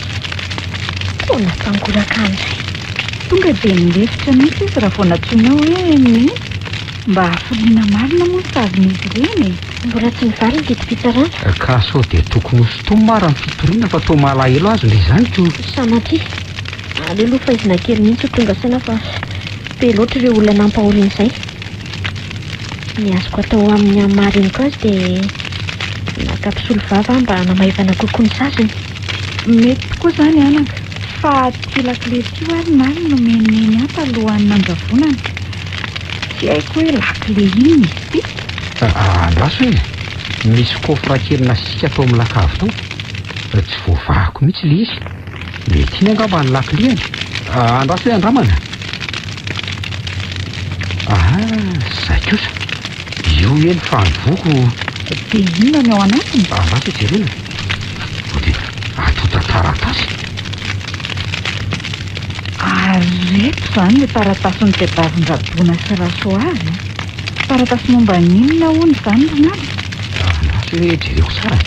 Toa nampangoraka ahy indray. Tonga dia nilefitra mihitsy izy raha vao nantsoinao hoe Neny. Mba hafiriana marina moa ny sazin'izy ireny e? Mbola tsy nivaly ny didim-pitsarana. Ka sao dia tokony hosintomina ary ny fitoriana fa toa malahelo azy ndry izany ko. Sanatria. Aleo aloha faizina kely mihitsy ho tonga saina fa be loatra ireo olona nampahoriana izay. Ny azoko atao amin'ny amin'ny maha reniko azy dia naka mpisolovava aho mba hanamaivana kokoa ny saziny. Mety tokoa izany anaka. Fa ity lakile ity ho'a ry Naly nomen'i Neny ahy talohan'ny nanjavonana. Tsy haiko hoe lakile inona izy ity. Andraso e! Misy coffre kely nasisika tao amin'ny lakavy tao. Tsy voavahako mihitsy ilay izy. Mety iny angamba ny lakileny. Andraso hoe andramana. Ah, izay kosa. Io eny fa andovoko. Dia inona ny ao anatiny? Andraso hoe jerena. Dia antontan-taratasy. Ary ireto izany ilay taratasy notadiavin-dRadoana sy Rasoavy a. Taratasy momba ny inona hono izany ry Nala? Andraso hoe jereko tsara e.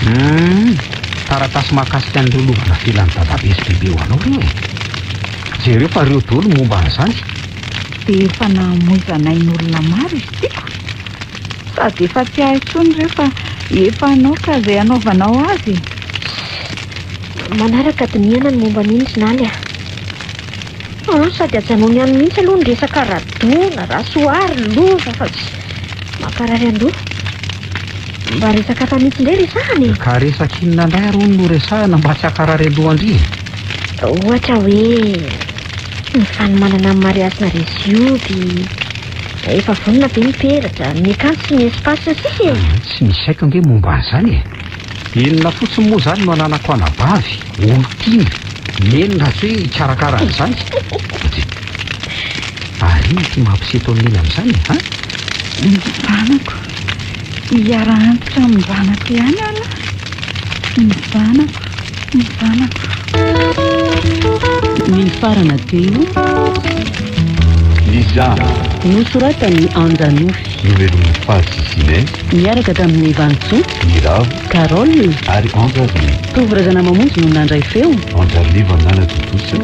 Hum, taratasy mahakasika an'ireo lova navelan'i dadabe sy bebe ho anao ireo e. Jereo fa ireo daholo ny momba an'izany. Dia efa namoizana ain'olona maro izy ity ko. Sady efa tsy ahy intsony ireo fa efa anao ka izay hanaovanao azy e. Manaraka dinihana ny momba an'iny ry Naly a. Aa sady ajanony any mihitsy aloha ny resaka Radona, Rasoary, Lova fa tsy mamparary andoha. Mba resaka hafa mihitsy indray resahana e. Ka resaka inona indray ary hono no resahana mba tsy hankarary andoha an-dry e? Ohatra hoe ny fanomanana ny mariazinareo zioby, efa vonona ve ny peratra, ny akanjo sy ny espace sy ny sisa e. Tsy misy haiko ange momba an'izany e. Inona fotsiny moa izany no ananako anabavy, olon-tiana, neny raha tsy hoe hikarakara an'izany? Dia ary inona ity mampiseto an'i Neny amin'izany e, an? Ny zanako. Hiara-antitra amin-janako ihany aho lahy. Ny zanako, ny zanako. Ny nifarana teo. Ny zanako. Nosoratan'i Anja Nofy. Novelomin'i Faly sy Sinez. Niaraka tamin'i Vanintsoa. Miravo. Carole. Ary Anja Arliva. Tovo Razanamamonjy no nandray feo. Anja Arliva nanatontosa.